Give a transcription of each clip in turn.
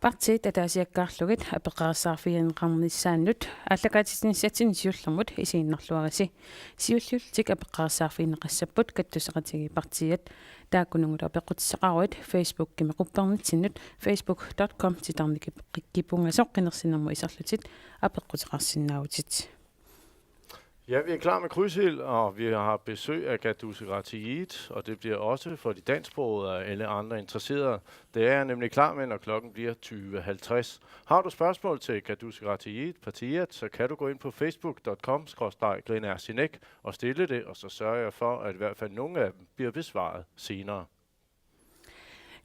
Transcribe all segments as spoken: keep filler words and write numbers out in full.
Partiit ataasiakkaarlugit apeqqarissaarfigineqarnissaannut aallakaatitsinissatsinnut siullermut isiginnarluarisi. Siulliullutik apeqqarissaarfigineqassapput kattusseqatigiit partiiat. Taakkununnga apeqqutissaqaruit Facebookimi quppernitsinnut facebook dot com titarnikip qikkipungasoq qinersinermut iserlutit apeqquteqarsinnaavutit. Ja, vi er klar med krydsild, og vi har besøg af Kadusseqatigiit, og det bliver også for de dansksprogede og alle andre interesserede. Det er jeg nemlig klar med, når klokken bliver tyve halvtreds. Har du spørgsmål til Kadusseqatigiit partiiat, så kan du gå ind på facebook dot com skråstreg glenn r sinek og stille det, og så sørger jeg for, at i hvert fald nogle af dem bliver besvaret senere.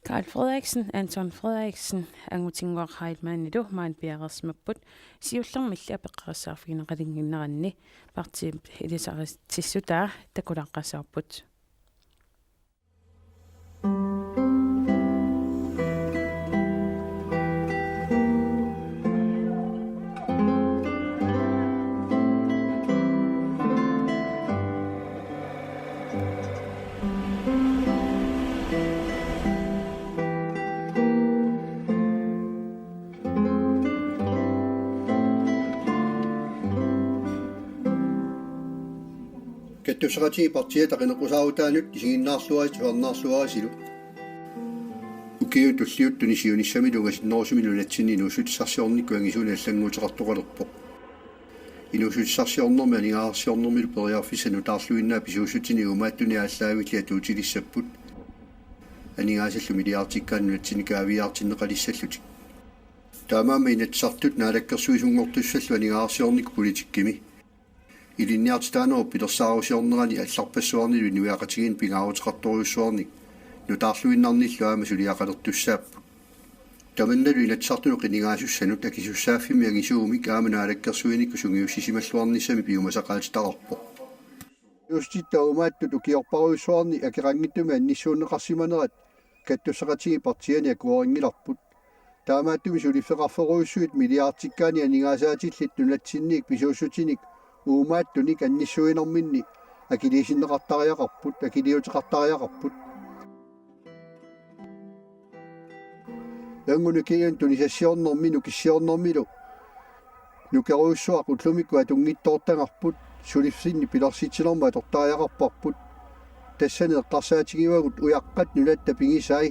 Karl Frederiksen, Anton Frederiksen, Angutinnguaq Heilmannilu maani piareersimapput, siullermilli apeqqarissaarfigineqalinginneranni partiip ilisaritsissutaa takulaqqassavarput. Kattusseqatigiit partiiata qineqqusaarutaanut isiginnaarluarisi tusarnaarluarisilu. Ukiuni tulliuttuni siunissamilu ungasinnerusumi nunatsinni inuussutissarsiornikkut angisuunik allannguuteqartoqalerpoq. Inuussutissarsiornermi aningaasarsiornermilu periarfissat nutaarluinnaat pisuussutinik uumaattunik aallaavillit atuutilissapput. Aningaasallu milliardikkaanni nunatsinni kaaviiaartinneqalissallutik. Taamaammat Inatsisartut naalakkersuisunngortussallu aningaasarsiornikkut politikkimi ilinniartitaanerup pilersaarusiornerani allarpassuarnilu inuiaqatigiinni pingaaruteqartorujussuarnik nutaarluinnarnillu aamma suliaqalertussaapput. Tamannalu Inatsisartunut qinigaasussanut akisussaaffimmi angisuumik aamma naalakkersuinikkut sungiussisimalluarnissamik piumasaqaatitaqarpoq. Piumasaqaatitaqarpoq. Piumasaqaatitaanermut ukiorparujussuarni akeqanngitsumik annissuunneqarsimanerat Kattusseqatigiit partiiani akuerinngilarput. Taamaattumik suliffeqarferujussuit milliardikkaanni aningaasaatillit nunatsinniit pisuussutinik uumaattunik annissuinerminni akiliisinneqartariaqarput, akiliuteqartariaqarput. Uannut ukiuni tunisassiornermi nukissiornermilu nukerujussuaq ullumikkut atunngitsoortagarput, suliffinni pilersitsinermut atortariaqarparput. Tassani eqqarsaatigivagut ujaqqat nunatta pigisai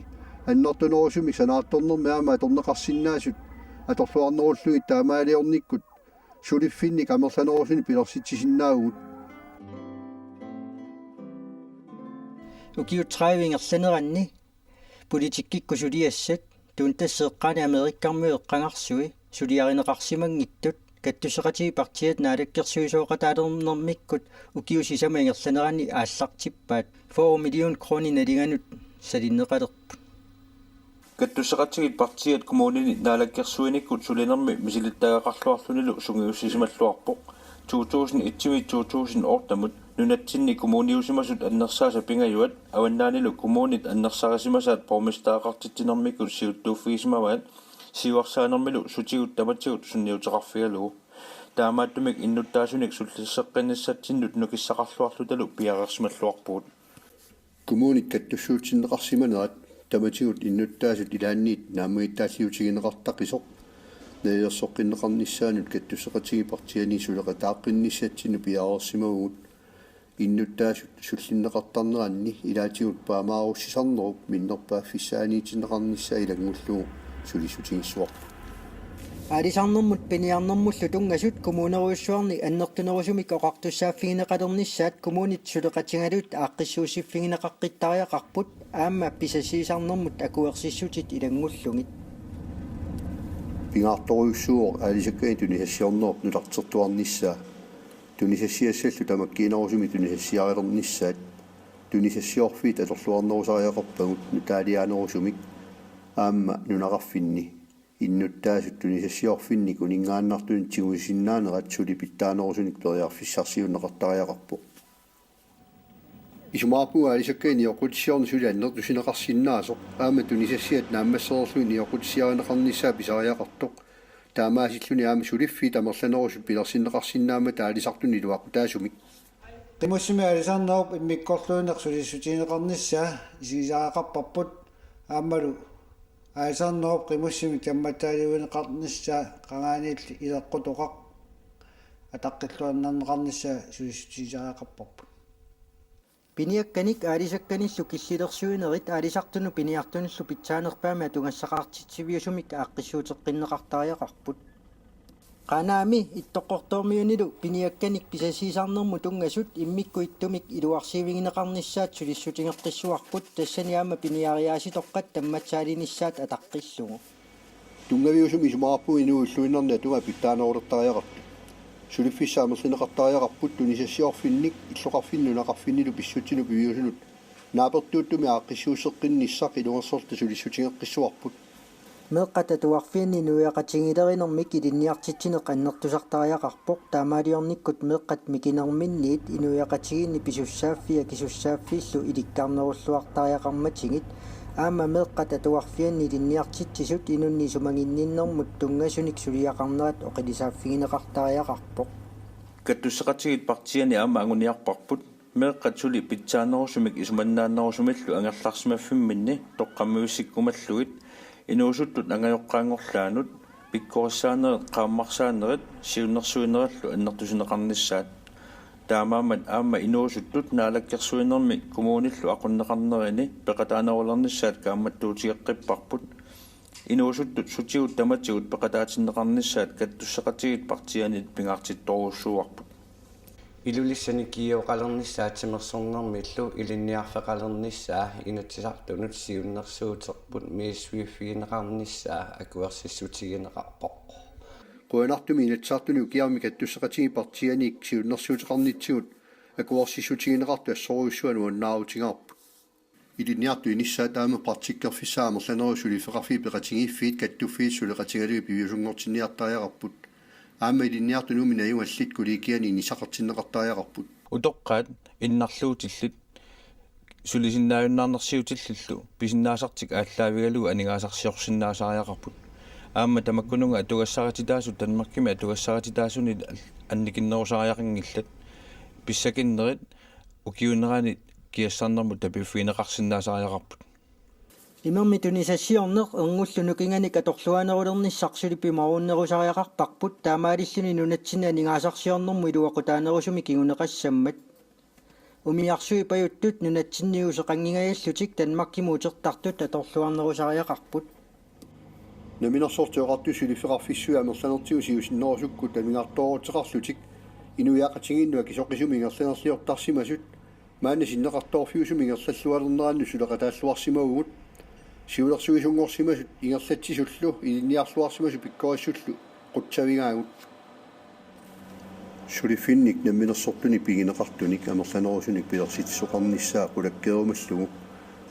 annertunerusumik sanaartornermi aamma atorneqarsinnaasut atorluarnerullugit taamaaliornikkut suliffinnik amerlanerusunik pilersitsisinnaavugut. Ukiut tredive ingerlaneranni politikkikkut suliassat Tuntassi eqqaani Amerikkarmiut eqqagarsui suliarineqarsimanngitsut Kattusseqatigiit partiiat naalakkersuisooqataalernermikkut ukiut sisamat ingerlaneranni aallartippaat fyrre million kroner nalinganut salinneqalerput. Kattusseqatigiit partiiat kommunini naalakkersuinikkut sulinermi misilittagaqarluarlunilu sungiussisimalluarpoq. To tusind et-imiit to tusind otte-mut nunatsinni kommuniusimasut annersaasa pingajuat avannaanilu kommunit annersarisimasaat borgmestereqartitsinermikkut siuttuuffigisimavaat siuarsaanermilu sutigut tamatigut sunniuteqarfigalugu. Taamaattumik innuttaasunik sullisseqqinnissatsinnut nukissaqarluarlutalu piareersimalluarpugut. Kommunit kattussuutsinneqarsimanerat tamatigut innuttaasut ilaanniit naammagittaalliutigineqartaqisoq nalilersoqqinneqarnissaanut Kattusseqatigiit partiiani suleqataaqqinnissatsinnut piareersimavugut. Innuttaasut sullinneqartarneranni ilaatigut paamaarussisarnerup minnerpaaffissaaniitinneqarnissaa ilanngullugu sulissutigissavarput. Aalisarnermut piniarnermullu tunngasut kommunerujussuarni annertunerusumik oqartussaaffigineqalernissaat kommunit suleqatigalugit aaqqissuussiffigineqaqqittariaqarput aamma pisassiisarnermut akuersissutit ilanngullugit. Pingaartorujussuuvoq aalisakkanik tunisassiornerup nutartertuarnissaa. Tunisassiassallu tamakkiinerusumik tunisassiarilernissaat. Tunisassiorfiit atorluarnerusariaqarpagut nutaaliaanerusumik aamma nunaqarfinni. Innuttaasut tunisassiorfinnik uninngaannartunik tigusisinnaanerat suli pitsaanerusunik periarfissarsiunneqartariaqarpoq. Isumaqarpunga aalisakkanik nioqqutissiorneq suli annertusineqarsinnaasoq, aamma tunisassiat naammassereerlugit nioqqutissiarineqarnissaa pisariaqartoq, taamaasilluni aamma suliffiit amerlanerusut pilersinneqarsinnaammata aalisartuni iluaqutaasumik. Qimussimik aalisarnerup immikkoorluineq sulissutigineqarnissaa isigisariaqarparput aammalu Aalisarnerup qimussimik tammatsaaliuineqarnissaa qangaaniilli ileqqutoqaq ataqqilluarnarneqarnissaa sulissutigisariaqarparput. Piniakkanik aalisakkanillu killilersuinerit aalisartunut piniartunullu pitsaanerpaamik atugassaqartitsiviusumik aaqqissuuteqqinneqartariaqarput. Qaanaami Ittoqqortoormiunilu piniakkanik pisasiisarnermut tunngasut immikkut ittumik iluarsiivigineqarnissaat sulissutigeqqissuarput, tassani aamma piniariaasitoqqat tammatsaalinissaat ataqqillugu. Tunngaviusumik isumaqarpunga inuit ulluinnarni atugaat pitsaanerulertariaqartut. Suliffissaq amerlineqartariaqarput tunisassiorfinnik, illoqarfinni nunaqarfinnilu pissutsinut piviusunut naapertuuttumik aaqqissuusseqqinnissaq ilungersorluta sulissutigeqqissuarput. Meeqqat atuarfianni inuiaqatigiilerinermik ilinniartitsineq annertusartariaqarpoq, taamaaliornikkut meeqqat mikinerminniit inuiaqatigiinni pisussaaffii akisussaaffiillu ilikkarnerulluartariaqarmatigit, aamma meeqqat atuarfianni ilinniartitsisut inunnik isumaginninnermut tunngasunik suliaqarnerat oqilisaaffigineqartariaqarpoq. Kattusseqatigiit partiiani aamma anguniarparput meeqqat suli pitsaanerusumik isumannaannerusumillu angerlarsimaffimminni toqqammavissikkumallugit inuusuttut angajoqqaanngorlaannut pikkorissaanerit, qaammarsaanerit, siunnersuinerillu annertusineqarnissaat. Taamaammat aamma inuusuttut naalakkersuinermi kommunillu aqunneqarnerini peqataanerulernissaat kaammattuutigeqqipparput. Inuusuttut sutigut tamatigut peqataatinneqarnissaat kattusseqatigiit partiianit pingaartittorujussuuarput. Ilulissani G L-erneqalernissaa timersornermillu ilinniarfeqalernissaa Inatsisartunut siunnersuuterput misissuiffigineqarnissaa akuersissutigineqarpoq. Qujanartumik Inatsisartuni ukiarmi kattusseqatigiit partiianiit siunnersuuteqarnitsigut akuersissutigineqartut assorujussuaq nuannaarutigaarput. Ilinniartut inissaat aamma praktikkerfissaat amerlanerusoq suliffeqarfiit peqatigiiffiit kattuffiit suleqatigalugit piviusunngortinniartariaqarput. Aamma ilinniartut Nuummi najugallit kollegiani inissaqartinneqartariaqarput. Utoqqaat innarluutillit sulisinnaajunnaarnersiutillillu pisinnaasartik aallaavigalugu aningaasarsiorsinnaasariaqarput. Aamma tamakkununnga atugassarititaasut Danmarkimi atugassarititaasunit annikinnerusariaqanngillat. Pissakinnerit ukiuunerani kiassarnermut tapiiffigineqarsinnaasariaqarput. Imermik tunisassiorneq ernullu nukinganik atorluaanerulernissaq suli pimoorunnerusariaqarparput, taamaalilluni nunatsinni aningaasarsiornermut iluaqutaanerusumik kinguneqassammat. Umiarsuit pajuttut nunatsinni useqanngingajallutik Danmarkimut utertartut atorluarnerusariaqarput. Namminersorlutik Oqartussat suliffeqarfissuit amerlanertigut siusinnerusukkut amigartoorutseqarlutik inuiaqatigiinnut akisoqisumik ingerlanerliortarsimasut maanna sinneqartoorfiusumik ingerlallualernerannut suleqataalluarsimavugut. Siulersuisunngorsimasut ingerlatsisullu ilinniarluarsimasut pikkorissullu qutsavigaagut. Suliffinnik namminersortunik pigineqartunik amerlanerusunik pilersitsisoqarnissaa qulakkeerumallugu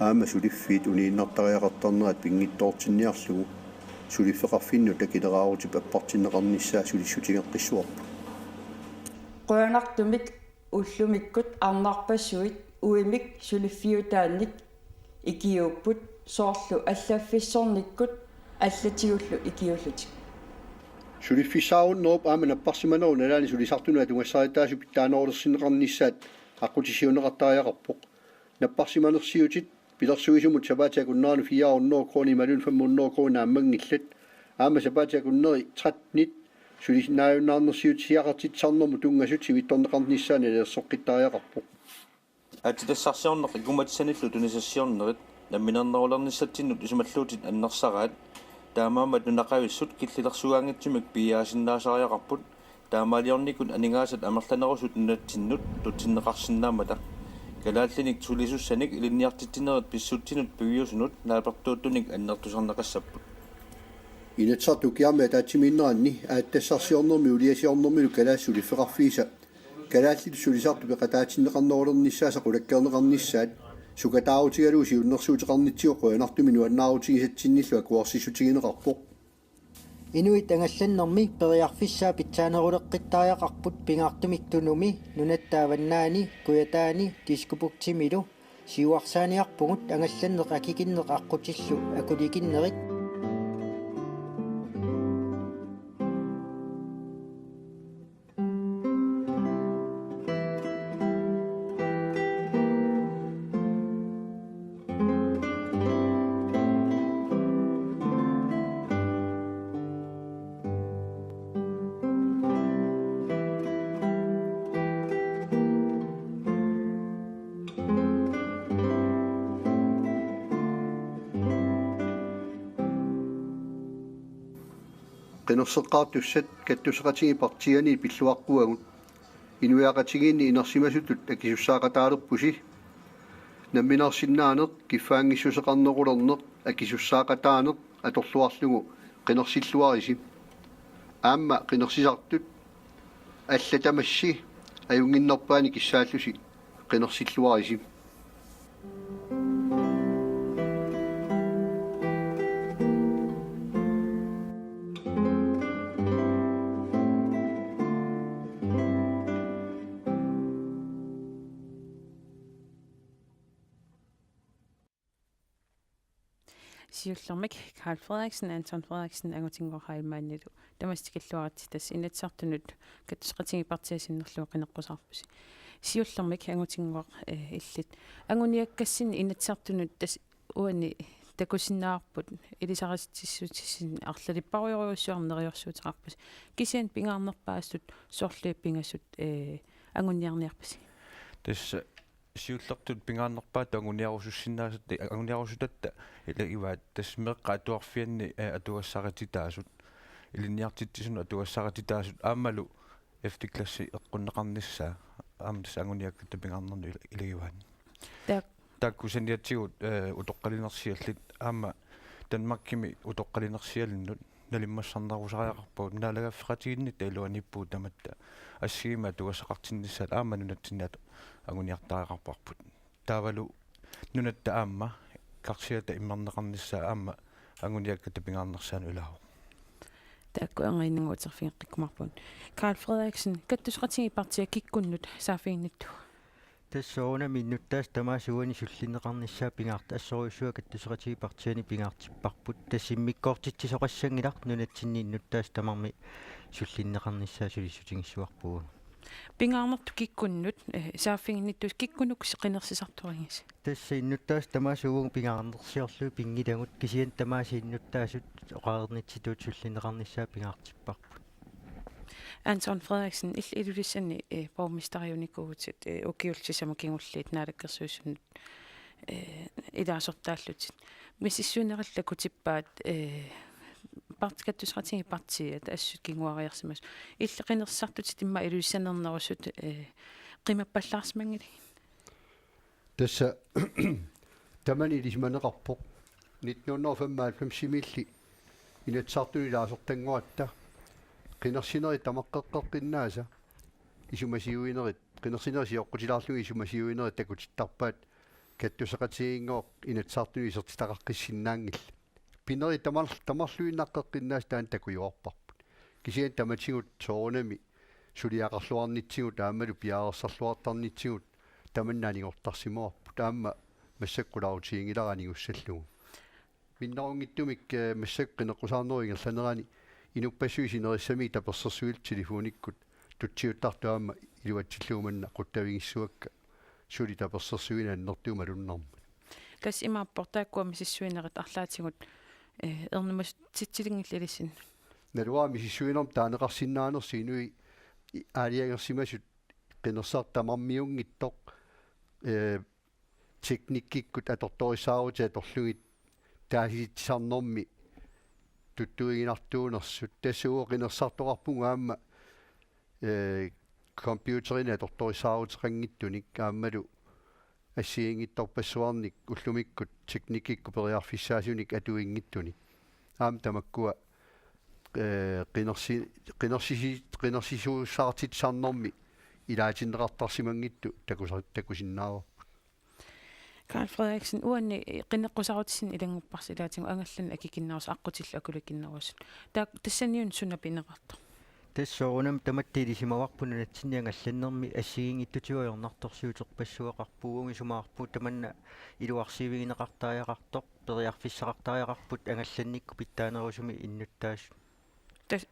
aamma suliffiit uniinnartariaqartarnerat pinngitsoortinniarlugu suliffeqarfinnut akileraarutip appartinneqarnissaa sulissutigeqqissuarput. Qujanartumik ullumikkut arnarpassuit uimik suliffiutaannik ikiuupput, soorlu allaffissornikkut allatigullu ikiuullutik. Suliffissaarunnerup aamma napparsimanerup nalaani sulisartunut atugassarititaasut pitsaanerulersinneqarnissaat aqqutissiuunneqartariaqarpoq. Napparsimanersiutit pilersuisumut sapaatip akunneranut fire hundrede kroner imaluunniit fem hundrede kroner naammanngillat. Aamma sapaatip akunneri tretten naajunnaarnersiutisiaqartitsisarnermut tunngasut sivitsorneqarnissaanut nalilersoqqittariaqarpoq. Aatsitassarsiorneq ikumatissanillu tunisassiornerit namminernerulernissatsinnut isumalluutit annersaraat, taamaammat nunaqavissut killilersugaanngitsumik piiaasinnaasariaqarput, taamaaliornikkut aningaasat amerlanerusut nunatsinnut tutsinneqarsinnaammata. Kalaallinik sulisussanik ilinniartitsinerit pissutsinut piviusunut naapertuuttunik annertusarneqassapput. Inatsisartut ukiarmi ataatsimiinneranni aatsitassarsiornermi uliasiornermilu kalaallit suliffeqarfiisa kalaallit sulisartut peqataatinneqarnerulernissaasa qulakkeerneqarnissaat sukataarutigalugu siunnersuuteqarnitsigut qujanartumik nuannaarutigisatsinnillu akuersissutigineqarpoq. Inuit angallannermi periarfissaa pitsaaneruleqqittariaqarput pingaartumik Tunumi, Nunatta Avannaani, Kujataani, Diskobugtimilu. Siuarsaaniarpugut angallanneq akikinneq aqqutillu akulikinnerit. Qinerseqqaartussat kattusseqatigiit partiianit pilluaqquagut. Inuiaqatigiinni inersimasutut akisussaaqataalerpusi. Namminersinnaaneq, kiffaanngissuseqarnerulerneq, akisussaaqataaneq atorluarlugu qinersilluarisi. Aamma qinersisartut allat tamassi ajunnginnerpaani kissaallusi qinersilluarisi. Siullermik Karl Frederiksen, Anton Frederiksen, Angutinngooq Heilmannilu tamassi tikilluaritsi. Tassa Inatsisartunut kattusseqatigiit partiiat sinnerlugu qineqqusaarpusi. Siullermik Angutinngooq, eh, illit anguniakkassinni Inatsisartunut tassa uani takusinnaavarput ilisaritsissutissinni arlalipparujorujussuarnik neriorsuuteqarpusi. Kisianni pingaarnerpaasut sorliit pingasut, eh, anguniarniarpisi? Tassa siullertut pingaarnerpaatut anguniarusussinnaasat, anguniarusutatta ilagivaat, tassa meeqqat atuarfianni, eh, atugassarititaasut, ilinniartitsisunut atugassarititaasut aammalu F-klassi eqqunneqarnissaa, aamma tassa anguniakkatta pingaarnerni ila-, ilagivaat. Taak- Taakku saniatigut, eh, utoqqalinersiallit aamma Danmarkimi utoqqalinersialinnut nalimmassarnerusariaqarpagut, naalagaaffeqatigiinnitta iluaniippugut tamatta assigiimmik atugassaqartinnissaat aamma nunatsinni atu-, anguniartariaqarparput. Taavalu nunatta aamma karsiata immerneqarnissaa aamma anguniakkatta pingaarnersaanut ilaavoq. Taakku erniinnannguuterfigeqqikkumaarpugut. Karl Frederiksen, kattusseqatigiit partiiat kikkunnut saaffiginnittugut? Tassa soorunami innuttaasut tamaasa uani sullinneqarnissaat pingaart-, assorujussuaq kattusseqatigiit partiiani pingaartipparput. Tassa immikkoortitsisoqassanngilaq nunatsinni innuttaasut tamarmik sullinneqarnissaat sulissutigissavarput. Pingaarnertut kikkunnut, eh, saaffiginnittusi, kikkunuku qinersisartorigisi? Tassa innuttaasut tamaasa uagut pingaarnersiorlugit pinngilagut, kisianni tamaasa innuttaasut oqareernitsitut sullinneqarnissaat pingaartipparput. Anton Frederiksen, il-, Ilulissani, eh, borgmesteriunikuuvutit, eh, ukiullit sisamat kingulliit Naalakkersuisunut, eh, ilaasortaallutit. Misissuinerit takutippaat, eh, part-, kattusseqatigiit partiiat assut kinguariarsimasut. Illit qinersisartutit immaqa Ilulissanernerusut, eh, qimappallaarsimanngilagit? Tassa tamani ilisimaneqarpoq. Nitten hundrede og femoghalvfems-imiilli Inatsisartuni ilaasortanngoratta qinersinerit tamaqqeqqeqqinnaasa isumasiuinerit, qinersinerit sioqqutilaarlugit isumasiuinerit takutittarpaat, kattusseqatigiinngooq Inatsisartuni isertitaqaqqissinnaanngillat. Pinerit tamar-, tamarluinnaqqeqqinnaasa taanna takujuarparput. Kisianni tamatigut soorunami suliaqarluarnitsigut aammalu piareersarluartarnitsigut tamanna anigortarsimavarput, aamma massakkut qularuutiginngilara anigussallugu. Minnerunngitsumik, eh, massakkut qineqqusaarnerup ingerlanerani inuppassuit sinerissaminik tapersersuillu telefonikkut tutsiuttartut aamma iluatsillugu manna quttavigissuakka suli tapersersuineq annertuumik malunnarmat. Tassa imaappoq taakkua misissuinerit arlaatigut, eh, ernumassutitsilinngillat ilissinnut. Naluara misissuinermut taaneqarsinnaanersoq inuit i-, aalajangersimasut qinersisartut tamarmiunngitsoq, eh, teknikkikkut atortorissaarutit atorlugit taasisitsisarnermi tuttuiginartuunersut. Tassa uagut qinersisartoqarpugut aamma, eh, computerinik atortorissaaruteqanngitsunik aammalu assigiinngitsorpassuarnik ullumikkut teknikkikkut periarfissaasunik atuinngitsunik. Aamma tamakkua, eh, qinersi-, qinersisi-, qinersisuussaartitsisarnermi ilaatinneqartarsimanngitsut takusa-, takusinnaavarput. Karl Frederiksen, uani qineqqusaarutissat ilanngupparsi ilaatigut angallanneq akikinnerusut aqqutillu akulikinnerusut. Ta-, tassaniuna suna pineqartoq? Tassa soorunami tamatta ilisimavarput nunatsinni angallannermi assigiinngitsutigut ajornartorsiuterpassuaqarpugut, isumaqarpunga tamanna iluarsiivigineqartariaqartoq, periarfissaqartariaqarput angallannikkut pitsaanerusumik innuttaasut. Tas-,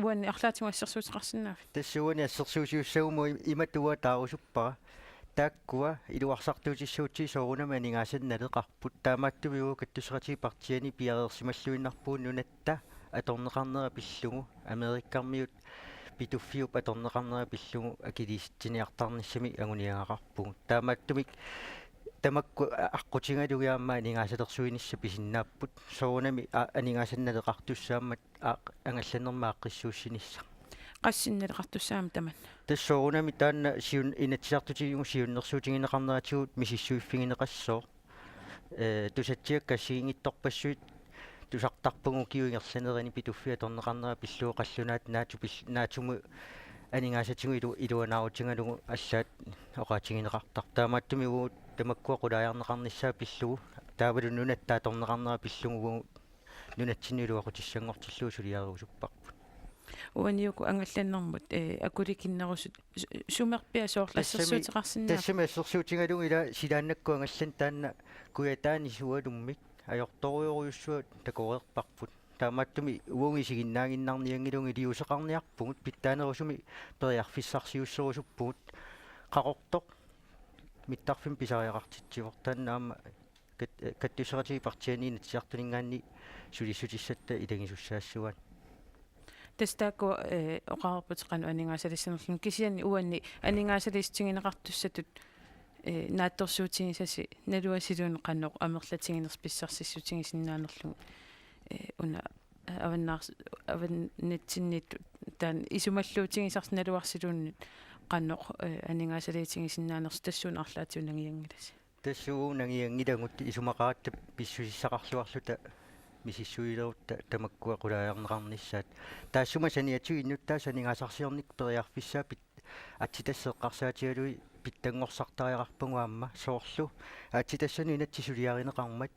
uani arlaatigut assersuuteqarsinnaaviuk? Tassa uani assersuusiussaguma imatut taarusuppara. Taakkua iluarsartuutissagutsigit soorunami aningaasanik naleqarput. Taamaattumik uagut kattusseqatigiit partiiani piareersimalluinnarpugut nunatta atorneqarnera pillugu, Amerikkarmiut Pituffiup atorneqarnera pillugu akiliisitsiniartarnissamik anguniagaqarpugut. Taamaattumik tamakku a-, aqqutigalugit aamma aningaasalersuinissaq pisinnaapput. Soorunami a-, aningaasanik naleqartussaammat a-, angallannermut aaqqissuussinissaq. Qassinik naleqartussaammat tamanna? Tassa soorunami taanna siun-, Inatsisartutigut siunnersuutigineqarneratigut misissuiffigineqassooq. Ee, tusatsiakkat assigiinngitsorpassuit tusartarpagut ukiup ingerlanerani Pituffik atorneqarnera pillugu qallunaatut NATO pil-, NATO-mut aningaasatigut ilu-, iluanaarutigalugu allaat oqaatigineqartarpoq. Taamaattumik uagut tamakkua qulaajarneqarnissaat pillugu, taavalu nunatta atorneqarnera pillugu uagut nunatsinni iluaqutissanngortillugu suliarerusupparput. Uani uku angallannermut, ee, akulikinnerusut su-, sumerpiaq soorlu? Tassami, assersuuteqarsinnaapput. Tassami assersuutigalugu ila silaannakkut angallanneq taanna kujataani sualummik ajortorujorujussuaq takoreerparput. Taamaattumik uagut isiginnaaginnarnianngilluinnarniarpugut, pitsaanerusumik periarfissarsiusserusuppugut. Qaqortoq mittarfimmik pisariaqartitsivoq, taanna aamma kat-, kattussaqatigiit partiiani Inatsisartuninngaanniit sulissutissatta ilagisussaassavaat. Tassa taakku, ee, oqareerputit qanoq aningaasaliissanerlugit, kisianni uani aningaasaliissutigineqartussatut, ee, naatsorsuutigisasi naluara siluunniit qanoq amerlatiginersoq pissarsissutigisinnaanerlugu, ee, una avannaars-, avannatsinniittut taanna isumalluutigisarsi naluara siluunniit qanoq, ee, aningaasaliitigisinnaanersoq tassuuna arlaatigut nangianngilasi. Tassa uagut nangianngilagut isumaqaratta pissusissaqarluarluta misissuilerutta tamakkua qulaajarneqarnissaat. Taassuma saniatigut innuttaasut aningaasarsiornikkut periarfissaat pit-, aatsitassat eqqarsaatigalugit pitsanngorsartariaqarpagut aamma, soorlu aatsitassanut inatsit suliarineqarmat.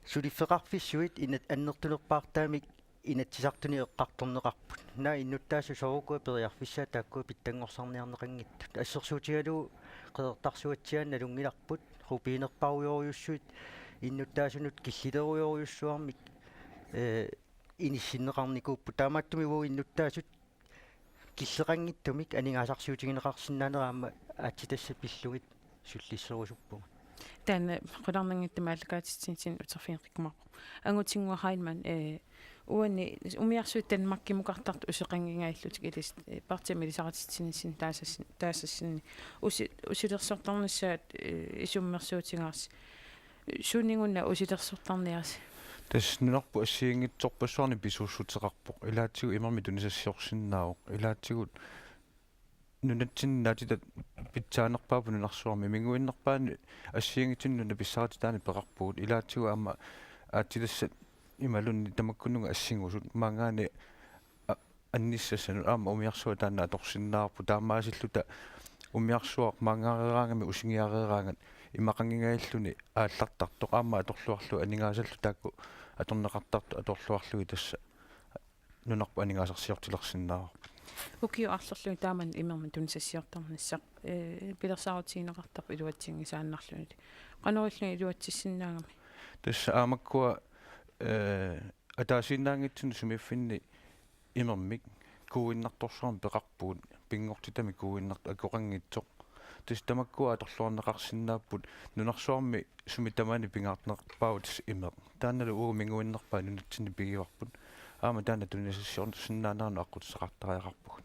Suliffeqarfissuit inat-, annertunerpaartaamik Inatsisartuni eqqartorneqarput. Naak innuttaasut soorukua periarfissaat taakkua pitsanngorsarniarneqanngitsut. Assersuutigalugu Qeqertarsuatsiaanut nalunngilarput, rubinerparujorujussuit innuttaasunut killilerujorujussuarmik, ee, inissinneqarnikuupput. Taamaattumik uagut innuttaasut killeqanngitsumik aningaasarsiutigineqarsinnaanera aamma aatsitassat pillugit sullisserusuppugut. Taanna qularnanngitsumik aallakaatitsinitsinni uterfigeqqikkumaarpoq. Angutinnguaq Heilmann, ee, uani umiarsuit Danmarkimukartartut useqanngingaallutik ilis-, ee, partiimut ilisarititsinissinni taasassin-, taasassinni. Usi-, usilersortarnissaat, ee, isummersuutigaarsi. Suunik una usilersortarniarisi? Tassa nunarput assigiinngitsorpassuarnik pisuussuteqarpoq. Ilaatigut imermik tunisassiorsinnaavoq. Ilaatigut nunatsinni naatitat pitsaanerpaaput nunarsuarmi. Minguinnerpaani assigiinngitsunik nunat pissarititaannik peqarpugut. Ilaatigut aamma aatsitassat imaluunniit tamakkununnga assingusut. Maanngaanniit a-, annissassat aamma umiarsuaq taanna atorsinnaavarput. Taamaasilluta umiarsuaq maanngareeraangamik usingiareeraangat imaqanngingajalluni aallartartoq aamma atorluarlugu aningaasallu taakku atorneqartartut atorluarlugit tassa nunarput aningaasarsiortilersinnaavarput. Ukiut arlallit taamani imermik tunisassiortarnissaq, ee, pilersaarutigineqartarpoq iluatsinngisaannarluni. Qanoq ililluni iluatsissinnaagami? Tassa aamakkua, ee, ataasiinnaanngitsunik sumiiffinni imermik kuuinnartorsuarmik peqarpugut, pinngortitami kuuinnartoq akoqanngitsoq. Tassa tamakkua atorluarneqarsinnaapput, nunarsuarmi sumi tamaani pingaarnerpaavoq tassa imeq. Taannalu uagut minguinnerpaaq nunatsinni pigivarput. Aamma taanna tunisassiorsinnaaneranut aqqutissaqartariaqarpugut.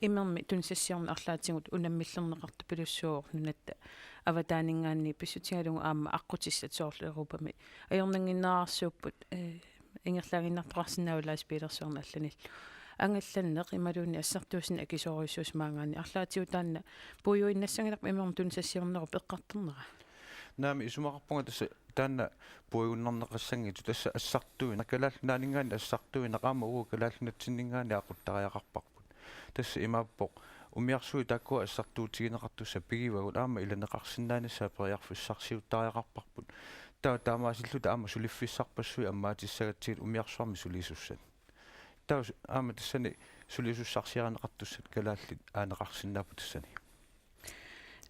Imermik tunisassiorneq arlaatigut unammillerneqartupilussuuvoq nunatta avataaninngaanniit pissutigalugu aamma aqqutissat soorlu Europami ajornannginnerarsuupput, ee, ingerlaaginnartoqarsinnaavoq lastbiilersuarneq allanillu. Angallanneq imaluunniit assartuussineq akisoorujussuusoq maanngaanniit arlaatigut taanna puiguinnassanngilaq imermik tunisassiornerup eqqartornera. Naamik isumaqarpunga tassa taanna puigunnarneqassanngitsoq, tassa assartuineq, Kalaallit Nunaanninngaanniit assartuineq aamma uagut Kalaallit Nunatsinninngaanniit aquttariaqarparput. Tassa imaappoq umiarsuit taakkua assartuutigineqartussat pigivagut aamma ilaneqarsinnaanissaat periarfissarsiuttariaqarparput. Taava taamaasilluta aamma suliffissarpassuit ammaatissagatsigit umiarsuarmi sulisussat. Taava su-, aamma tassani sulisussarsiarineqartussat kalaallit aaneqarsinnaapput tassani.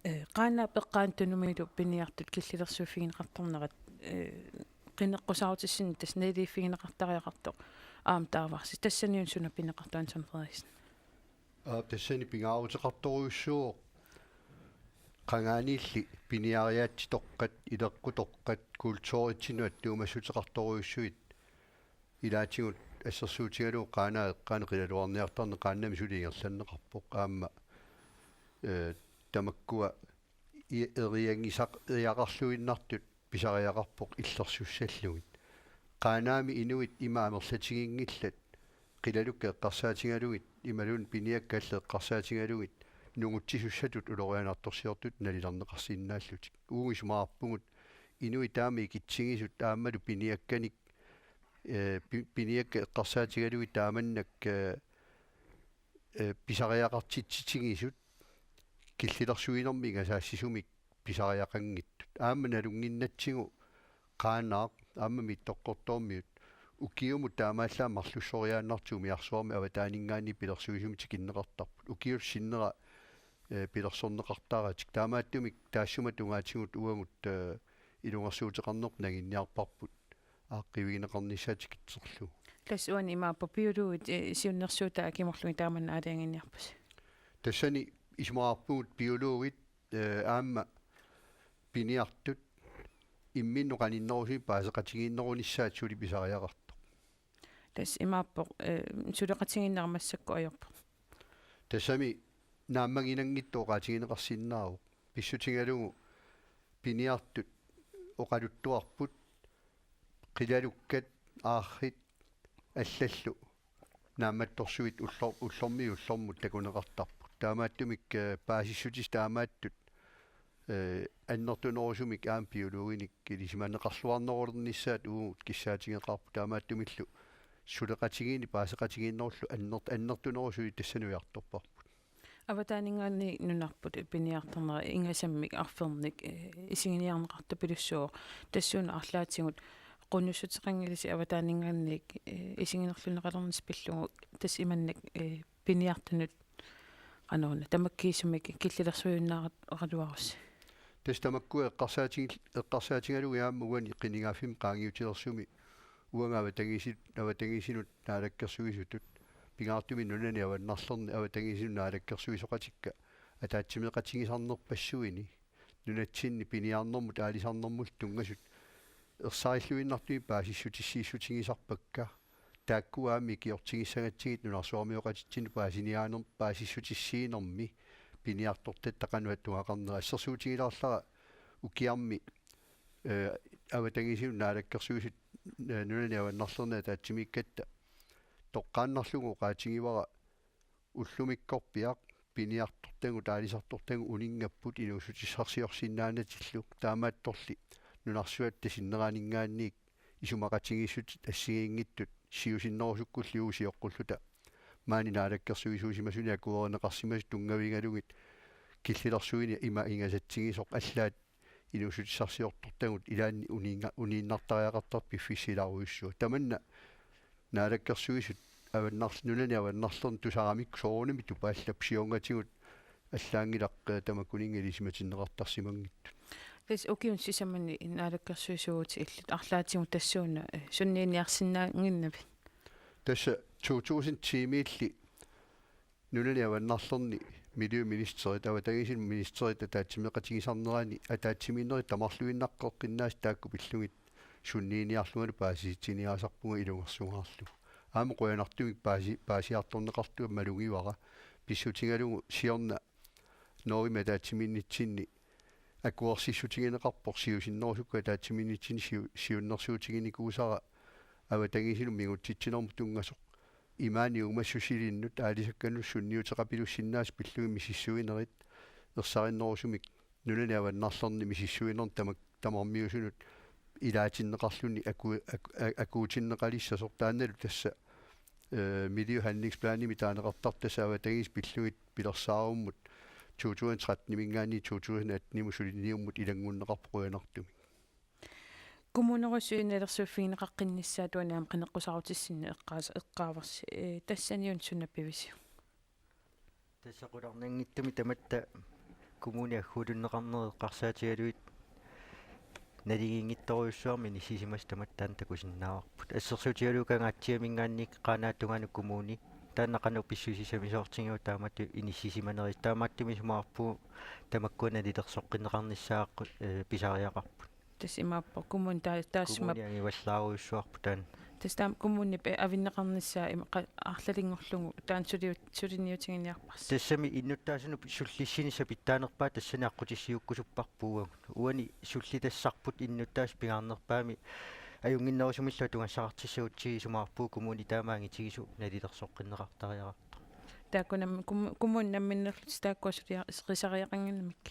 Ee, Qaanaap eqqaani Tunumilu piniartut killilersuiffigineqartarnerat, ee, qineqqusaarutissinnut tassa naligiiffigineqartariaqartoq aamma taavarsi. Tassaniuna suna pineqartoq, Hans Frederiksen? Aap, tassani pingaaruteqartorujussuuvoq qangaaniilli piniariaatsitoqqat, ileqqutoqqat, kulturitsinnut attuumassuteqartorujussuit. Ilaatigut assersuutigalugu Qaanaap eqqaani qilalugarniartarneq qaannamik suli ingerlanneqarpoq aamma, ee, tamakkua i-, eriagisaq-, eriaqarluinnartut pisariaqarpoq illersussallugit. Qaanaami inuit ima amerlatiginngillat, qilalukkat eqqarsaatigalugit imaluunniit piniakkat allat eqqarsaatigalugit nungutsisussatut ulorianartorsiortutut nalilerneqarsinnaallutik. Uagut isumaqarpugut inuit taama ikitsigisut aammalu piniakkanik, eh, pi-, piniakkat eqqarsaatigalugit taamannak, eh, eh, pisariaqartitsitigisut killilersuinermi ingasaassisumik pisariaqanngitsut. Aamma nalunnginnatsigu Qaanaaq aamma Mittoqqortoormiut ukiumut taamaallaat marlussoriaannartut umiarsuarmi avataaninngaanniit pilersuisumik tikinneqartarput. Ukiut sinnera, eh, pilersorneqartaratik. Taamaattumik taassuma tungaatigut uagut, eh, ilungersuuteqarneq nanginniarparput aaqqiivigineqarnissaa tikitserlugu. Tassa uani imaappoq biologit, eh, siunnersuutaat akimorlugit taamanna aalajangiiniarpusi. Tassani isumaqarpugut biologit, eh, aamma piniartut imminnut qaninnerusumik paaseqatigiinnerunissaat suli pisariaqartoq. Tassa imaappoq, eh, suleqatigiinneq massakkut ajorpoq. Tassami naammaginanngitsoq oqaatigineqarsinnaavoq. Pissutigalugu piniartut oqaluttuarput qilalukkat aarrit allallu naammattorsuit ullor-, ullormiit ullormut takuneqartarput. Taamaattumik, eh, paasissutissat taamaattut, eh, annertunerusumik aamma biologinik ilisimaneqarluarnerulernissaat uagut kissaatigeqaarput, taamaattumillu suleqatigiinneq paaseqatigiinnerullu anner-, annertunerusui tassani ujartorparput. Avataaninngaanniit nunarput piniartornerat ingasammik arfernik, eh, isiginiarneqartupilussuuvoq, tassuuna arlaatigut qunussuteqanngilasi avataaninngaanniit, eh, isiginerlunneqalernissaq pillugu tassa imannak, eh, piniartunut qanoruna tamakkiisumik killilersuinnaarusi. Tassa tamakkua eqqarsaatigil-, eqqarsaatigalugit aamma uani qinigaaffimmi qaangiutilersumi uanga avatangiisi-, avatangiisinut naalakkersuisutut pingaartumik nunani avannarlerni avatangiisinut naalakkersuisoqatikka ataatsimeeqatigisarnerpassuini nunatsinni piniarnermut aalisarnermullu tunngasut ersarilluinnartumik paasissutissiissutigisarpakka. Taakku aamma ikiortigissagatsigit nunarsuarmioqatitsinnut paasiniaaner-, paasissutissiinermi piniartortatta qanoq attugaqarnera. Assersuutigilaarlara ukiarmi, eh, avatangiisinut naalakkersuisut, eh, nunani avannarlerni ataatsimiikkatta toqqaannarlugu oqaatigivara ullumikkorpiaq piniartortagut aalisartortagut uninngapput inuussutissarsiorsinnaanatillu, taamaattorli nunarsuatta sinneraaninngaanniit isumaqatigiissutit assigiinngitsut siusinnerusukkulli uagut sioqqulluta maani naalakkersuisuusimasunik akuerineqarsimasut tunngavigalugit killilersuineq ima ingasatsigisoq allaat inuussutissarsiortortagut ilaanni uniinga-, uniinnartariaqartartut piffissap ilaarujussuaq. Tamanna naalakkersuisut avannar-, nunani avannarlerni tusaramikku soorunami tupaallappoq, siornatigut allaanngilaq, eh, tamakkuninnga ilisimatinneqartarsimanngitsut. Tassa ukiuni sisamani naalakkersuisuuvutit illit arlaatigut tassuuna, eh, sunniiniarsinnaannginnavit? Tassa to tusind ti-miilli nunani avannarlerni miljøministerit, avatangiisinut ministerit ataatsimeeqatigisarnerani ataatsimiinnerit tamarluinnaqqeqqinnaasut taakku pillugit sunniiniarlungalu paasisitsiniaasarpunga ilungersungaarlugu. Aamma qujanartumik paasi-, paasiartorneqartunga malugivara, pissutigalugu siorna Norgemi ataatsimiinnitsinni akuersissutigineqarpoq siusinnerusukkut ataatsimiinnitsinni siu-, siunnersuutiginikuusara avatangiisinut mingutsitsinermut tunngasoq imaani uumassusilinnut aalisakkanut sunniuteqapilussinnaasut pillugit misissuinerit ersarinnerusumik nunani avannarlerni misissuinermut tamak-, tamarmiusunut ilaatinneqarluni aku-, aku-, a-, akuutinneqalissasoq taannalu tassa, eh, miljøhandlingsplanimi taaneqartartoq tassa avatangiisit pillugit pilersaarummut to tusind tretten-iminngaanniit to tusind atten-imut suliniummut ilanngunneqarpoq qujanartumik. Kommunerujussuit nalilersuiffigineqaqqinnissaat uani aamma qineqqusaarutissinnut eqqaas-, eqqaavarsi, eh, tassaniuna suna pivisiuk? Tassa qularnanngitsumik tamatta kommuni agguutinneqarneri eqqarsaatigalugit naligiinngitsorujussuarmik inissisimasut tamatta taanna takusinnaavarput. Assersuutigalugu Kangaatsiaminngaanniit Qaanaap tungaanut kommuni taanna qanoq pissusissamisoortigiuk taamatut inissisimanerit, taamaattumik isumaqarpugut tamakkua nalilersoqqinneqarnissaat, eh, pisariaqarput. Tassa imaappoq kommuni taa-, taassuma kommuni angivallaarujussuarpoq taanna. Tassa taama kommunip avinneqarnissaa ima qa-, arlalinngorlugu taanna suliut-, suliniutiginiarparsi. Tassami innuttaasunut sullissinissaq pitsaanerpaaq tassani aqqutissiuukkusupparput uagut. Uani sullitassarput innuttaasut pingaarnerpaamik ajunnginnerusumillu atugassaqartissagutsigit isumaqarpunga kommuni taama angitigisoq nalilersoqqinneqartariaqartoq. Taakku nam-, kom-, kommuni namminneerlutik taakkua suliarisariaqannginnamik.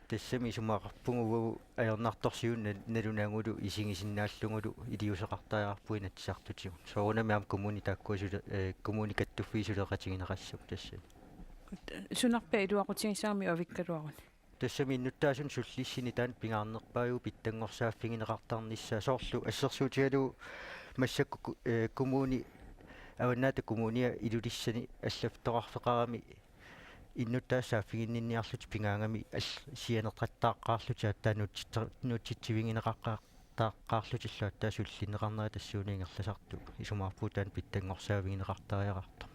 Tassami isumaqarpunga uagut ajornartorsiut nal-, nalunaagulu isigisinnaallugulu iliuuseqartariaqarpugut inatsisartutigut. Soorunami aamma kommuni taakkua sule-, eh, kommuni kattuffiit suleqatigineqassapput tassani. Sunarpiaq iluaqutigissagami avikkaluaruni? Tassami innuttaasunut sullissineq taanna pingaarnerpaajuvoq pitsanngorsaavigineqartarnissaa soorlu assersuutigalugu massakkut ku-, eh, kommuni Avannaata Kommunia Ilulissani allaffitorarfeqarami innuttaasut saaffiginninniarlutik pigaagami al-, sianertaqattaarlutik aatsaat nuutsitsa-, nuutsitsivigineqaqqaarlutillu aatsaat sullinneqarnera tassuuna ingerlasartoq isumaqarpunga taanna pitsanngorsaavigineqartariaqartoq.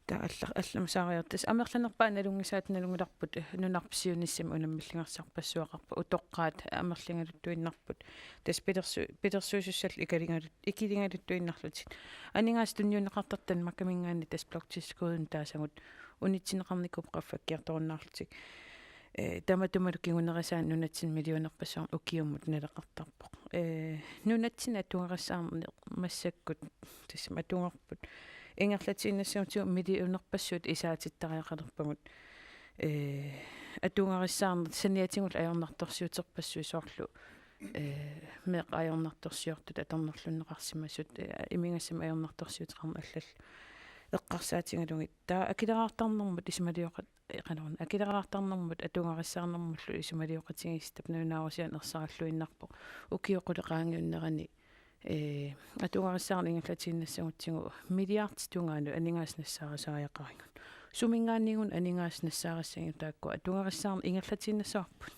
Taava alla-, allamut saariartas amerlanerpaat nalunngisaat nalunngilarput, eh, nunarput siunissami unammilligassarpassuaqarpoq utoqqaat amerligaluttuinnarput. Tassa pilersu-, pilersuisussat ikiligalut-, ikiligaluttuinnarlutik. Aningaasat tunniunneqartartut Danmarkiminngaanniit tassa bloktilskuddimik taasagut unitsinneqarnikuupput qaffakkiartorunnaarlutik. Eh, tamatumalu kingunerisaanik nunatsinni millionerpassuarnik ukiumut naleqartarpoq. Eh, nunatsinni atugarissaarneq massakkut tassami atugorput. Ingerlatiinnassagutsigit millionerpassuit isaatittariaqalerpagut. Eh, atugarissaarneq saniatigullu ajornartorsiuterpassuit soorlu, eh, meeqqat ajornartorsiortut atornerlunneqarsimasut, eh, imigassamik ajornartorsiuteqarneq allallu eqqarsaatigalugit. Taava akileraartarnermut isumalioqa-, eh, qanoruna, akileraartarnermut atugarissaarnermullu isumalioqatigiissitap nalunaarusianik ersaralluinnarpoq ukiut qulit qaangiunnerani, eh, atugarissaarneq ingerlatiinnassagutsigu milliardit tungaanut aningaasat nassaarisariaqarigut. Suminngaanniinnut aningaasat nassaarissagigut taakku atugarissaarneq ingerlatiinnassavarput?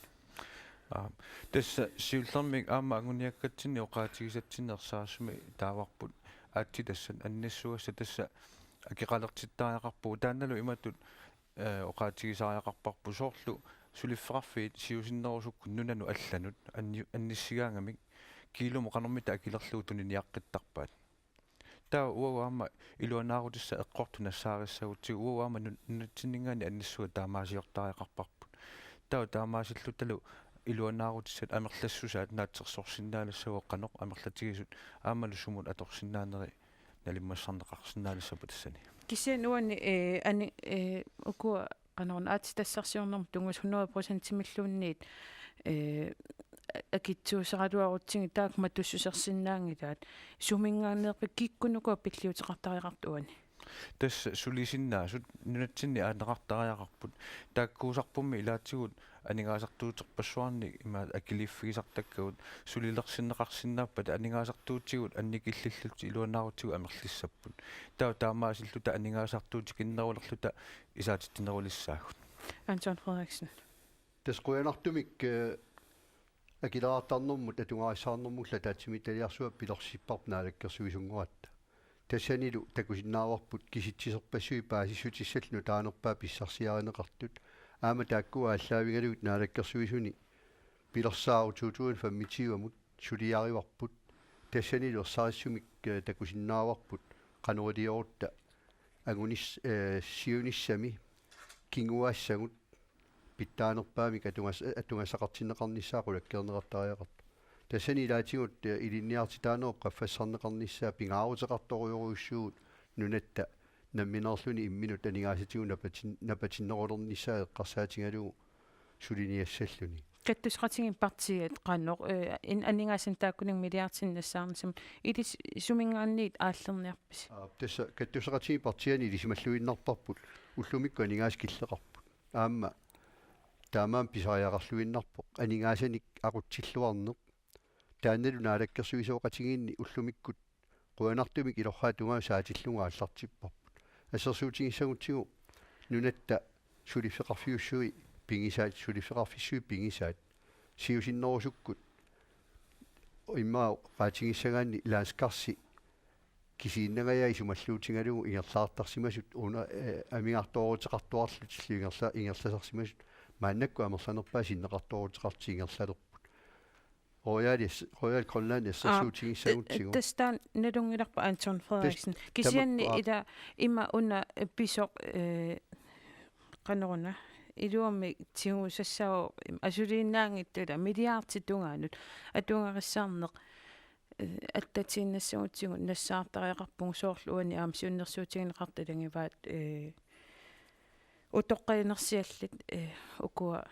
Aa, tassa siullermik aamma anguniakkatsinnik oqaatigisatsinnik ersarissumik taavarput. Aatsit tassani annissugassat tassa akeqalertittariaqarpagut taannalu imatut, eh, oqaatigisariaqarparput soorlu suliffeqarfiit siusinnerusukkut nunanut allanut anni-, annissigaangamik kiilumut qanormita akilerlugu tuniniaqqittarpaat. Taava uagut aamma iluanaarutissat eqqortut nassaarissagutsigu uagut aamma nun-, nunatsinninngaanniit annissuat taamaasiortariaqarparput. Taava taamaasilluta iluanaarutissat amerlassusaat naatsorsorsinnaalissaguit qanoq amerlatigisut aammalu sumut atorsinnaaneri nalimmassarneqarsinnaalissapput tassani. Kisianni uani, eh, ani, eh, ukua qanoruna aatsitassarsiornermut tunngasut hundrede procentimilluunniit, eh, akitsuuseraluarutsigit taakku matussusersinnaanngilaat. Suminngaanneerpit kikkunnukua pilliuteqartariaqartut uani? Tassa sulisinnaasut nunatsinni aaneqartariaqarput. Taakkuusarpummi ilaatigut aningaasartuuterpassuarnik imaat akiliiffigisartakkagut sulilersinneqarsinnaappat aningaasartuutigut annikillillutik iluanaarutigut amerlissapput. Taava taamaasilluta aningaasartuutikinnerulerluta isaatittinerulissaagut. Anton Frederiksen. Tassa qujanartumik, eh, akileraartarnermut atugarissaarnermullu ataatsimiititaliarsuaq pilersitsipparput naalakkersuisunngorutta. Tassanilu takusinnaavarput kisitsiserpassuit paasissutissallu nutaanerpaat pissarsiarineqartut. Aamma taakkua aallaavigalugit naalakkersuisuni pilersaarut to tusind femogtyve-mut suliarivarput. Tassanilu ersarissumik, eh, takusinnaavarput qanoq iliorutta angunis-, eh, siunissami kinguaassagut pitsaanerpaamik atugas-, atugassaqartinneqarnissaa qulakkeerneqartariaqartoq. Tassani ilaatigut, eh, ilinniartitaanerup qaffassarneqarnissaa pingaaruteqartorujorujussuuvoq nunatta nammineerluni imminut aningaasatigut napatin-, napatinnerulernissaa eqqarsaatigalugu suliniassalluni. Kattussaqatigiit partiit qanoq, eh, in-, aningaasanik taakkuninnga milliardinik nassaarnissamut ilissi suminngaanniit aallerniarpisi? Aa, tassa kattussaqatigiit partiianni ilisimalluinnarparput ullumikkut aningaasat killeqarput. Aamma taamaammat pisariaqarluinnarpoq aningaasanik aqutsilluarneq. Taannalu naalakkersuisooqatigiinni ullumikkut qujanartumik ilorraap tungaanut saatillugu aallartipparput. Assersuutigissagutsigu nunatta suliffeqarfiussui pigisaat, suliffeqarfissui pigisaat. Siusinnerusukkut immaqa oqaatigissagaanni landskarsi kisiinnangajaa isumalluutigalugu ingerlaartarsimasut una, eh, amigartooruteqartuarlutillu ingerla-, ingerlasarsimasut maannakkut amerlanerpaat sinneqartooruteqartut ingerlalerput. Royal, Royal Greenland assersuutigissagutsigu. Tassa taanna nalunngilarput, Anton Frederiksen. Kisianni tamakku, aa, ila ima una pisoq, eh, qanoruna, iluamik tigusassaavoq, asuliinnaanngitsoq ila milliardit tungaanut atugarissaarneq, eh, attatiinnassagutsigu nassaartariaqarpugut, soorlu uani aamma siunnersuutigineqartut ilagivaat, eh, utoqqalinersiallit, eh, ukua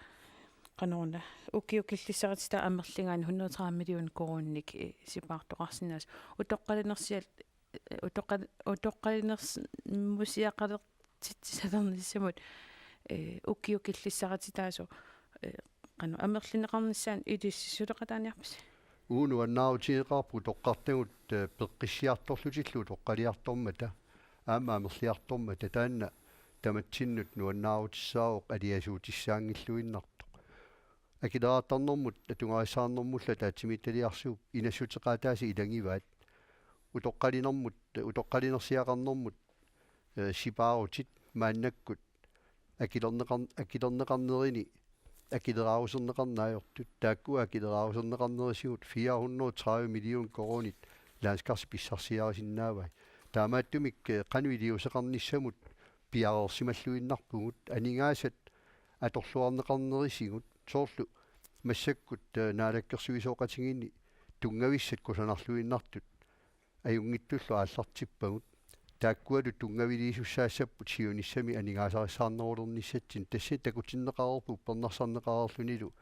qanoruna, ukiut killissarititai amerligaanni hundrede og tredive million koruuninik, eh, sipaartoqarsinnaasut. Utoqqalinersial-, eh, utoqqal-, utoqqalinersimusiaqalertitsisalernissamut, eh, ukiut killissarititaasut, eh, qanoq amerlineqarnissaanut ilissi suleqataaniarpisi? Uagut nuannaarutigeqaarput utoqqartagut, eh, peqqissiartorlutillu utoqqaliartormata aamma amerliartormata, taanna tamatsinnut nuannaarutissaavoq aliasuutissaanngilluinnartoq. Akileraartarnermut atugarissaarnermullu ataatsimiititaliarsuup inassuteqaataasa ilagivaat. Utoqqalinermut, utoqqalinersiaqarnermut, eh, sipaarutit maannakkut akilerneqar-, akilerneqarnerini akileraaruserneqarneq ajortut. Taakkua akileraaruserneqarnerisigut fire hundrede og tredive million koruunit landskarsi pissarsiarisinnaavai. Taamaattumik, eh, qanoq iliuuseqarnissamut piareersimalluinnarpugut, aningaasat atorluarneqarnerisigut, soorlu massakkut, eh, naalakkersuisooqatigiinni tunngavissat kusanarluinnartut ajunngitsullu aallartippagut. Taakkualu tunngaviliisussaassapput siunissami aningaasarissaarnerulernissatsinnut. Tassani takutinneqareerpoq uppernarsarneqareerlunilu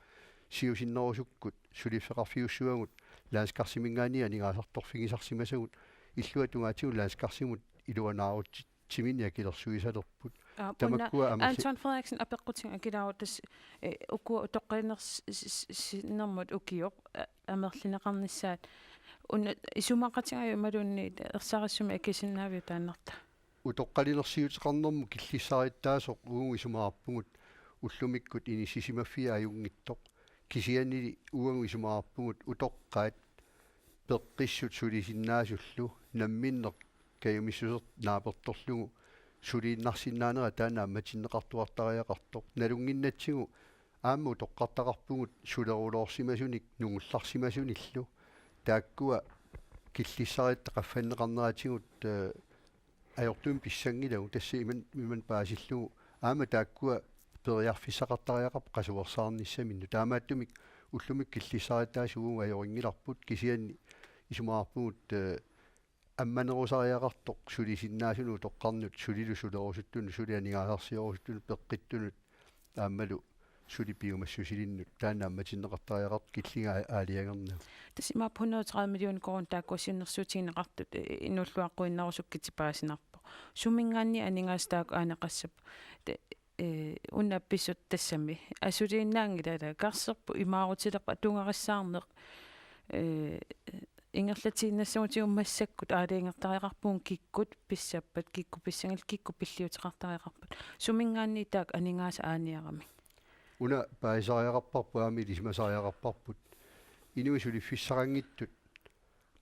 siusinnerusukkut suliffeqarfiussuagut landskarsiminngaanniit aningaasartorfigisarsimasagut, illuatungaatigut landskarsimut iluanaarutsi-, -tsiminnik akilersuisalerput. Aa, tamakkua una amerli- Anton Frederiksen apeqqutigalugu, akileraarutissat, eh, ukua utoqqalinersinermut ukiut, eh, amerlineqarnissaat. Una isumaqatigaajuk imaluunniit ersarissumik akisinnaaviuk taannartaa? Utoqqalinersiuteqarnermut killissarittaasoq uagut isumaqarpugut ullumikkut inissisimaffiat ajunngitsoq. Kisiannili uagut isumaqarpugut utoqqaat peqqissut sulisinnaasullu namminneq kajumissuseq naapertorlugu suliinnarsinnaanera taanna ammatinneqartuartariaqartoq. Nalunnginnatsigu aamma utoqqartaqarpugut suleruloorsimasunik nungullarsimasunillu. Taakkua killissaritta qaffanneqarneratigut, eh, ajortumik pissanngilagut, tassa iman-, imannak paasillugu. Aamma taakkua periarfissaqartariaqarput qasuersaarnissaminnut. Taamaattumik ullumikkut killissarittaasut uagut ajorinngilarput, kisianni isumaqarpugut, eh, ammanerusariaqartoq sulisinnaasunik utoqqarnut, sulilu sulerusuttunut, suli aningaasarsiorusuttunut, peqqittunut aammalu suli piumassusilinnut, taanna ammatinneqartariaqartoq killinga aa-, aalajangernagu. Tassa imaappoq hundrede og tredive millioner koruunit taakkua siunnersuutigineqartut, eh, inuulluaqquinnarusukkit tipaasinarpoq. Suminngaanniit aningaasat taakku aaneqassapput? Te-, eh, una pisut tassami asuliinnaanngilaq, ila karserput imaarutilerpoq atugarissaarneq, eh, ingerlatiinnassagutigut massakkut aalajangertariaqarpugut kikkut pissappat, kikkut pissanngillat, kikkut pilliuteqartariaqarput. Suminngaanniit taakku aningaasat aaniaramik? Una paasisariaqarparput aamma ilisimasariaqarparput. Inuit suliffissaqanngitsut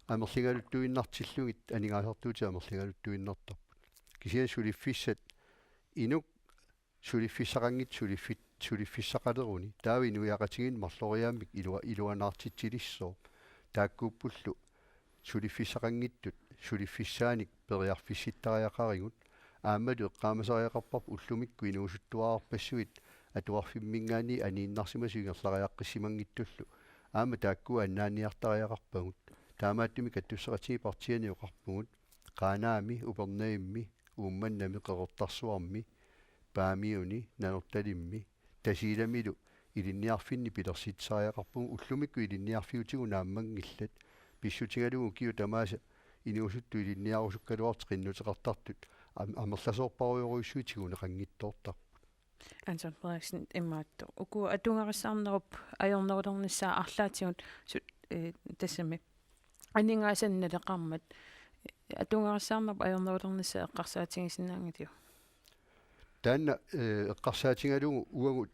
amerligaluttuinnartillugit aningaasartuutit amerligaluttuinnartarput. Kisianni suliffissat inuk suliffissaqanngitsoq suliffit-, suliffissaqaleruni, taava inuiaqatigiinni marloriaammik ilua-, iluanaartitsilissooq. Taakkuuppullu suliffissaqanngitsut suliffissaanik periarfissittariaqarigut. Aammalu eqqaamasariaqarparput ullumikkut inuusuttuararpassuit atuarfimminngaanniit aniinnarsimasut ingerlariaqqissimanngitsullu. Aamma taakkua annaanniartariaqarpagut. Taamaattumik kattusseqatigiit partiianit oqarpugut, Qaanaami, Upernavimmi, Uummannami, Qeqertarsuarmi, Paamiuni, Nanortalimmi, Tasiilamilu ilinniarfinni pilersitsisariaqarpugut. Ullumikkut ilinniarfiutigut naammanngillat. Pissutigalugu ukiut tamaasa inuusuttut ilinniarusukkaluartut qinnuteqartartut am-, amerlasoorparujorujussuit tiguneqanngitsoortarput. Anton Frederiksen, imaattoq. Uku atugarissaarnerup ajornerulernissaa arlaatigut su-, eh, tassami aningaasanik naleqarmat, eh, atugarissaarnerup ajornerulernissaa eqqarsaatigisinnaanngiliuk? Taanna, eh, eqqarsaatigalugu uagut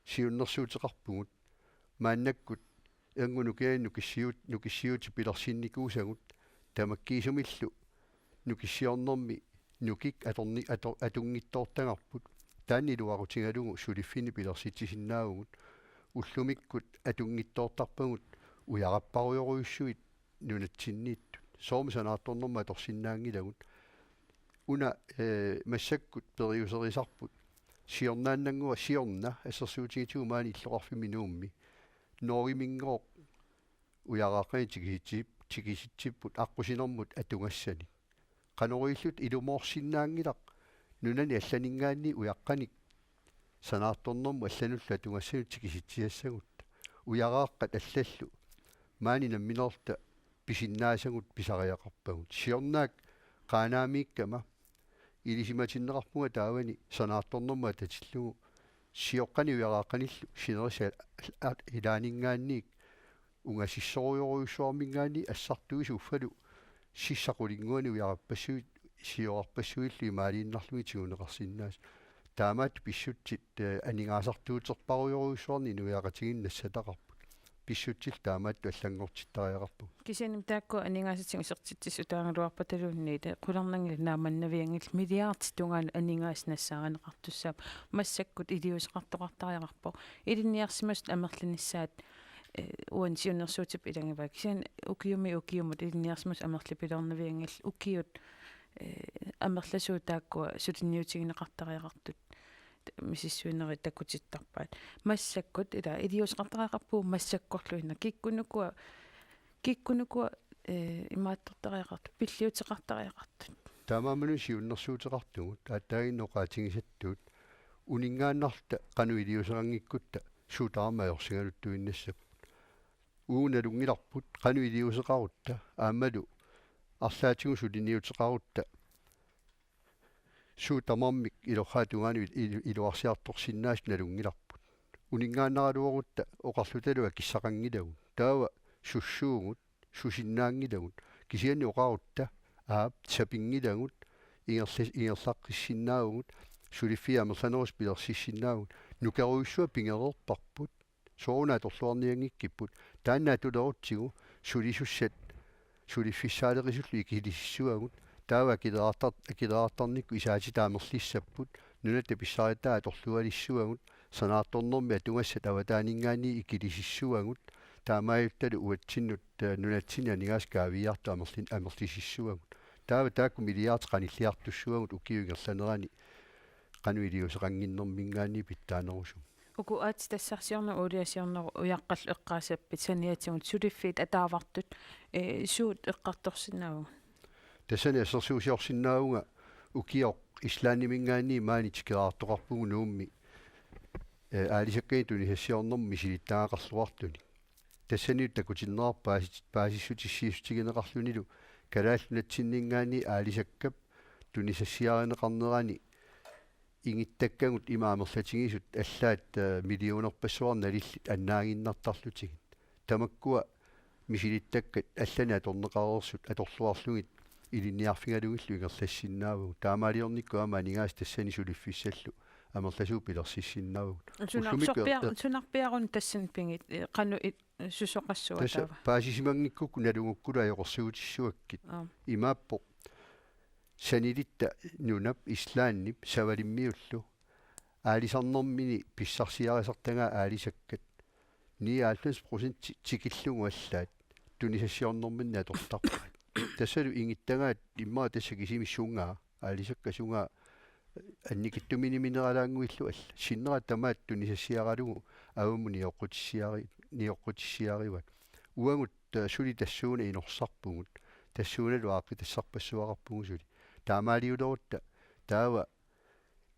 siunnersuuteqarpugut. Maannakkut erngup nukiani nukissiuut-, nukissiuutit pilersinnikuusagut, tamakkiisumillu nukissiornermi nukik atorni-, ato-, atunngitsoortagarput. Taanna iluaqutigalugu suliffinnik pilersitsisinnaavugut. Ullumikkut atunngitsoortarpagut ujarapparujorujussuit nunatsinniittut. Soormi sanaartornermut atorsinnaanngilagut. Una, eh, massakkut periuserisarput. Siornaannanngua siorna assersuutigitsigu maani illoqarfimmi Nuummi. Norgeminngooq ujaraaqqanik tikisitsip-, tikisitsipput aqqusinermut atugassanik. Qanoq ililluta ilumoorsinnaanngilaq nunani allaninngaanniit ujaqqanik sanaartornermut allanullu atugassanut tikisitsisassagutta. Ujaraaqqat allallu maani nammineerluta pisinnaasagut pisariaqarpagut. Siornaak Qaanaamiikkama ilisimatinneqarpunga taavani sanaartornermut atatillugu sioqqanik ujaraaqqanillu sinerissap a-, a-, ilaaninngaanniit ungasissorujorujussuarminngaanniit assartuisa uffalu sissap qulinnguani ujarapassuit, sioqqarpassuillu imaaliinnarlugit tiguneqarsinnaasut. Taamaattoq pissutsit, eh, aningaasartuuterparujorujussuarnik inuiaqatigiinni nassataqarput. Pissutsillu taamaattoq allanngortittariaqarpagut. Kisianni taakku aningaasatigut isertitsisut taagaluarpataluunniit, eh, qularnanngilaq naammannavianngillat milliardit tungaanut aningaasat nassaarineqartussaapput. Massakkut iliuuseqartoqartariaqarpoq. Ilinniarsimasut amerlanissaat, eh, uani siunnersuutip ilagivaat. Kisianni ukiumi ukiumut ilinniarsimasut amerlipiloornavianngillat ukiut, eh, amerlasuut taakkua suliniutigineqartariaqartut misissuinerit takutittarpaat. Massakkut ila iliuuseqartariaqarpugut massakkorluinnaq kikkunnukua, kikkunnukua, eh, imaattortariaqartut, pilliuteqartariaqartut. Taamaammat siunnersuuteqartugut, aatsaannguaq oqaatigisattut, uninngaannarluta qanoq iliuuseqanngikkutta suut tamarmik ajorsigaluttuinnassapput. Uagut nalunngilarput qanoq iliuuseqarutta, aammalu arlaatigut suliniuteqarutta, suut tamarmik ilorraap tungaanut il-, il-, iluarsiartorsinnaasut nalunngilarput. Uninngaannaraluarutta oqarlutalu akissaqanngilagut. Taava sussuugut, susinnaanngilagut. Kisianni oqarutta, aap, sapinngilagut, ingerla-, ingerlaqqissinnaavugut, suliffiit amerlanerusut pilersissinnaavugut. Nukerujussuaq pigereerparput. Sooruna atorluarnianngikkipput. Taanna atulerutsigu sulisussat suliffissaaleqisullu ikilisissuagut. Taava akileraartar-, akileraartarnikkut isaatitat amerlissapput. Nunatta pissaritaat atorlualissuagut. Sanaartornermi atugassat avataaninngaanniit ikilisissuagut. Taamaajuttalu uatsinnut, eh, nunatsinni aningaasat kaaviiaartut amerlin-, amerlisissuagut. Taava taakku milliardit qanilliartussavagut ukiup ingerlanerani qanoq iliuuseqannginnerminngaanniit pitsaanerusumik. Uku aatsitassarsiorneq uuliasiornerup ujaqqallu eqqaasappit saniatigut suliffiit ataavartut, eh, suut eqqartorsinnaavagut? Tassani assersuusiorsinnaavunga ukioq Islandiminngaanniit maani tikeraartoqarpugut Nuummi, eh, aalisakkanik tunisassiornermut misilittagaqarluartunik. Tassanilu takutinneqarpoq paasit-, paasissutissiissutigineqarlunilu Kalaallit Nunatsinninngaanniit aalisakkap tunisassiarineqarnerani ingittakkagut ima amerlatigisut allaat, eh, millionerpassuarnik nalillit annaaginnartarlutigit. Tamakkua misilittakkat allanik atorneqareersut atorluarlugit ilinniarfigalugillu ingerlassinnaavagut. Taamaaliornikkut aamma aningaasat tassani suliffissallu amerlasuut pilersissinnaavagut. Sunar-, Ullumikkut sorpia-, er-, sunarpiaruni tassani pigit, eh, qanoq i-, susoqassava tassa taava? Paasisimanngikkukku nalugukkulu ajoqersuutissuakkit. Aap. Imaappoq sanilitta nunap Islandip Savalimmiullu aalisarnermini pissarsiarisartagaat aalisakkat nioghalvfems procent tikillugu allaat tunisassiornerminni atortarpaat. Tassalu ingittagaat immaqa tassa kisimi sungaa, aalisakkat sungaa annikitsuminimineralaannguillu alla. Sinnera tamaat tunisassiaralugu avammut nioqqutissiari-, nioqqutissiarivat. Uagut, eh, suli tassuuna inorsarpugut. Tassuunalu aaqqitassarpassuaqarpugut suli. Taamaaliulerutta taava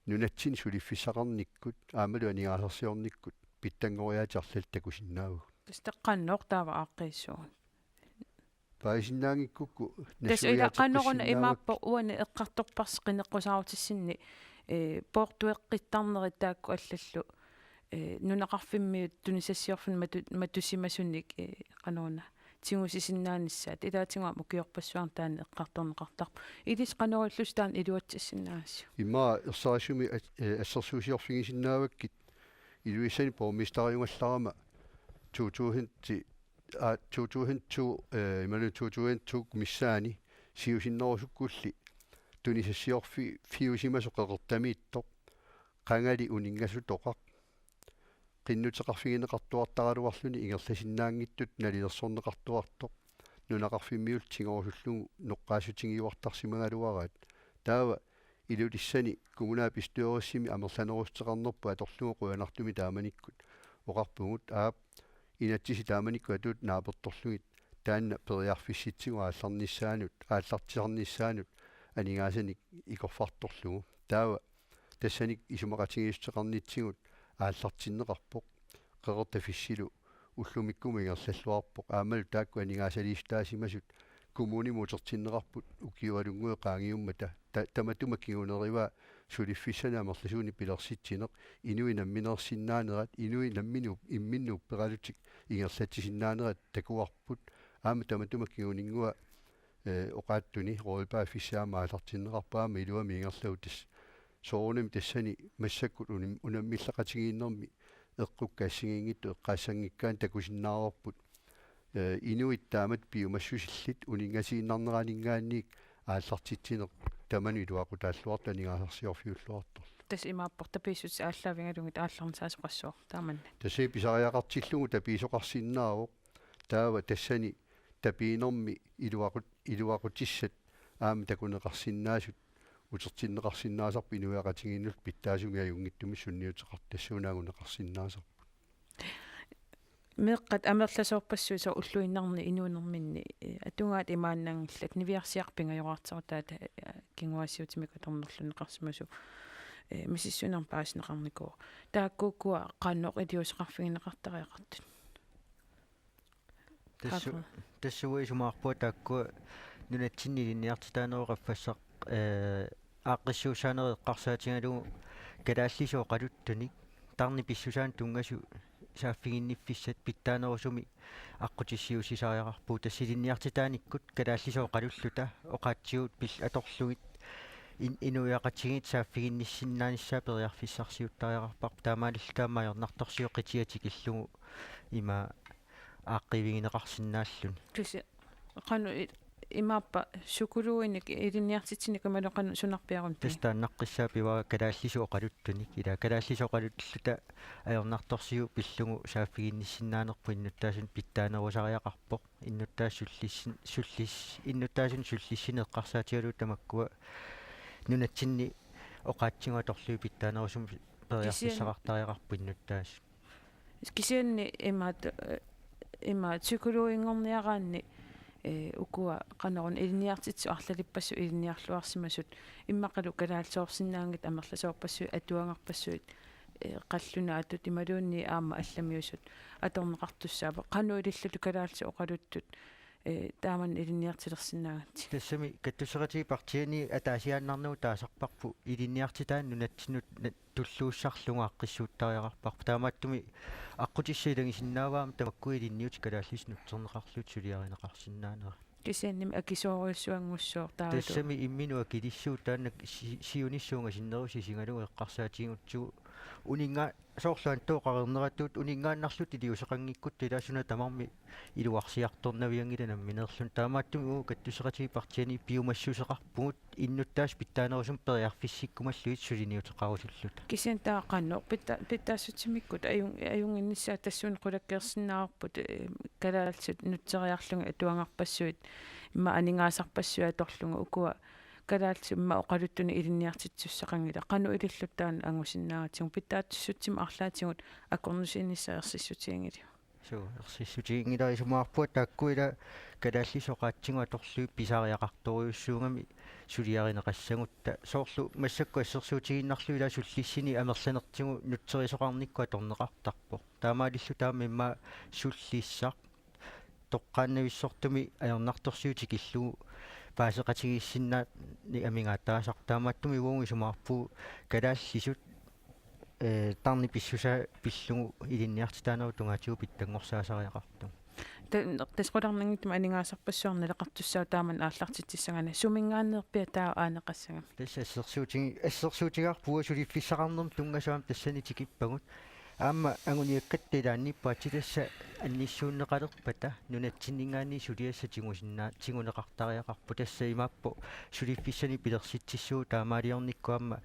nunatsinni suliffissaqarnikkut aammalu aningaasarsiornikkut pitsanngoriaatit arlallit takusinnaavagut. Tassa qanoq taava aaqqiissuugut? Paasinnaanngikkukku tassa ila qanoruna nassuiaateqqissinnaavakkit. Imaappoq uani eqqartorparsi qineqqusaarutissinni, eh, poortueqqittarnerit taakku allallu, eh, nunaqarfimmiut tunisassiorfinnut matu-, matusimasunik, eh, qanoruna tigusisinnaanissaq. Ilaatigut aamma ukiorpassuarni taanna eqqartorneqartarpoq. Ilissi qanoq ilillusi taanna iluatsissinnaavassi? Immaqa ersarissumik at-, eh, assersuusiorfigisinnaavakkit Ilulissani borgmesteriugallarama to tusind ti-, aa, to tusind to, eh, imaluunniit to tusind to missaani siusinnerusukkulli tunisassiorfi-, fiusimasoq Qeqertamiittoq, qangali uninngasutoqaq, qinnuteqarfigineqartuartaraluarluni ingerlasinnaanngitsutut nalilersorneqartuartoq nunaqarfimmiullu tigorusullugu noqqaassutigiuartarsimagaluaraat. Taava Ilulissani kommunalbestyrelsimi amerlanerussuteqarnerput atorlugu qujanartumik taamanikkut oqarpugut, aap, inatsisit taamanikkut atuuttut naapertorlugit taanna periarfissitsigut aallarnissaanut, aallartisarnissaanut aningaasanik ikorfartorlugu. Taava tassani isumaqatigiissuteqarnitsigut aallartinneqarpoq, Qeqertap Fissilu ullumikkumut ingerlalluarpoq, aammalu taakku aningaasaliissutaasimasut kommunimut utertinneqarput ukiualunnguit qaangiummata, ta-, tamatuma kingunerivaa suliffissanik amerlasuunik pilersitsineq, inuit nammineersinnaanerat, inuit namminneq imminneq upperalutik ingerlatsisinnaanerat takuarput, aamma tamatuma kinguninngua, eh, oqaatsuni, rådbaa Fisse aamma aallartinneqarpoq, aamma iluamik ingerlavut. Tassa soorunami tassani massakkut unim-, unammilleqatigiinnermi eqqukka assigiinngitsut eqqaassanngikkaanni takusinnaavarput, eh, inuit taamatut piumassusillit uninngasiinnarneraninngaanniit aallartitsineq tamanut iluaqutaalluartoq aningaasarsiorfiulluartorlu. Tassa imaappoq tapiissutsit aallaavigalugit aallarnisaasoqassaaq taamannak. Tassa pisariaqartillugu tapiisoqarsinnaavoq, taava tassani tapiinermi iluaqut-, iluaqutissat aamma takuneqarsinnaasut utertinneqarsinnaasarput inuiaqatigiinnullu pitsaasumik ajunngitsumik sunniuteqartut tassuuna anguneqarsinnaasarput. Meeqqat amerlasoorpassuit soorlu ulluinnarni inuunerminni, eh, atugaat imaannanngillat, niviarsiarput pingajoraartigu taava, eh, kinguaassiuutimik atornerlunneqarsimasoq, eh, misissuinermik paasineqarnikuuvoq. Taakku ukua qanoq iliuuseqarfigineqartariaqartut? Tassu-, Taakku. Tassunga isumaqarpunga taakkua nunatsinni ilinniartitaanerup qaffassaq, eh, aaqqissuussaanerit eqqarsaatigalugu kalaallisut oqaluttunik tarnip pissusaanut tunngasut saaffiginniffissat pitsaanerusumik aqqutissiuussisariaqarpugut, tassa ilinniartitaanikkut kalaallisut oqalulluta oqaatsigut pil-, atorlugit in-, inuiaqatigiit saaffiginnissinnaanissaat periarfissarsiuttariaqarparput, taamaalilluta aamma ajornartorsiut qitiat tikillugu ima aaqqiivigineqarsinnaalluni. Kisi-, qanoq i-, imaappa psykologinik ilinniartitsineq imaluunniit qanoq sunarpiaruni? Tassa taannaqqissaaq pivara kalaallisut oqaluttunik. Ila kalaallisut oqalulluta ajornartorsiut pillugu saaffiginnissinnaanerput innuttaasunik pitsaanerusariaqarpoq. Innuttaasut sullissin-, sullis-, innuttaasunik sullissineq eqqarsaatigalugu tamakkua nunatsinni oqaatsigut atorlugit pitsaanerusumik periarfissaqartariaqarput innuttaasut. Kisianni imaat, eh, imaat psykologinngorniaraanni, eh, ukua qanoruna ilinniartitsisut arlalippassuk ilinniarluarsimasut immaqalu kalaallisoorsinnaanngitsut amerlasoorpassuit atuagarpassuit, eh, qallunaatut imaluunniit aamma allamiusut atorneqartussaavoq. Qanoq ililluta kalaallisut oqaluttut, eh, taamannak ilinniartilersinnaagatsigu? Tassami kattusseqatigiit partiini ataasiaannarnagu taasarparput ilinniartitaaneq nunatsinnut na-, tulluussarlugu aaqqissuuttariaqarparput. Taamaattumik aqqutissat ilagisinnaavaat aamma tamakku ilinniutit kalaallisut nutserneqarlutik suliarineqarsinnaanerat. Kisiannimi akisoorujussuanngussaaq taavalu. Tassami imminut akilissuuvoq, taanna si-, siunissuunga sinnerusi isigalugu eqqarsaatigigutsigu uninnga-, soorlu antoqareerneratut uninngaannarluta iliuuseqanngikkutta ilaa suna tamarmi iluarsiartornavianngilaq nammineerluni. Taamaattumik uagut kattusseqatigiit partiini piumassuseqarpugut innuttaasut pitsaanerusumik periarfissikkumallugit suliniuteqarusulluta. Kisianni taava qanoq pita-, pitsaassutimikkut ajun-, ajunnginnissaat tassuuna qulakkeersinnaavarput, eh, kalaallisut nutseriarlugit atuagarpassuit immaqa aningaasarpassuit atorlugit ukua kalaallisut immaqa oqaluttunik ilinniartitsisussaqanngillat. Qanoq ililluta taanna angusinnaagatsigu, pitsaassutsimik arlaatigut akornusiinissaa ersissutiginngiliuk? Suu, ersissutiginngilara. Isumaqarpunga taakku ila kalaallisut oqaatsigut atorlugit pisariaqartorujussuugamik suliarineqassagutta. Soorlu massakkut assersuutigiinnarlugu ila sullissineq amerlanertigut nutserisoqarnikkut atorneqartarpoq. Taamaalilluta aamma immaqa sullissaq toqqaannavissortumik ajornartorsiut tikillugu paaseqatigiissinnaaneq amigaataasarpoq. Taamaattumik uagut isumaqarpugut kalaallisut, eh, tarnip pissusaa pillugu ilinniartitaanerup tungaatigut pitsanngorsaasariaqartugut. Ta-, tassa qularnanngitsumik aningaasarpassuarnik naleqartussaavoq taamannak aallartitsissagaanni, suminngaanneerpiaq taava aaneqassagami? Tassa assersuutigi-, assersuutigaarput uagut suliffissaqarnermut tunngasoq aamma tassani tikippagut. Aamma anguniakkatta ilaanniippoq atsilassaq annissuunneqalerpata nunatsinninngaanniit suliassat tigusinnaa-, tiguneqartariaqarput. Tassa imaappoq suliffissanik pilersitsissuugut taamaaliornikkut aamma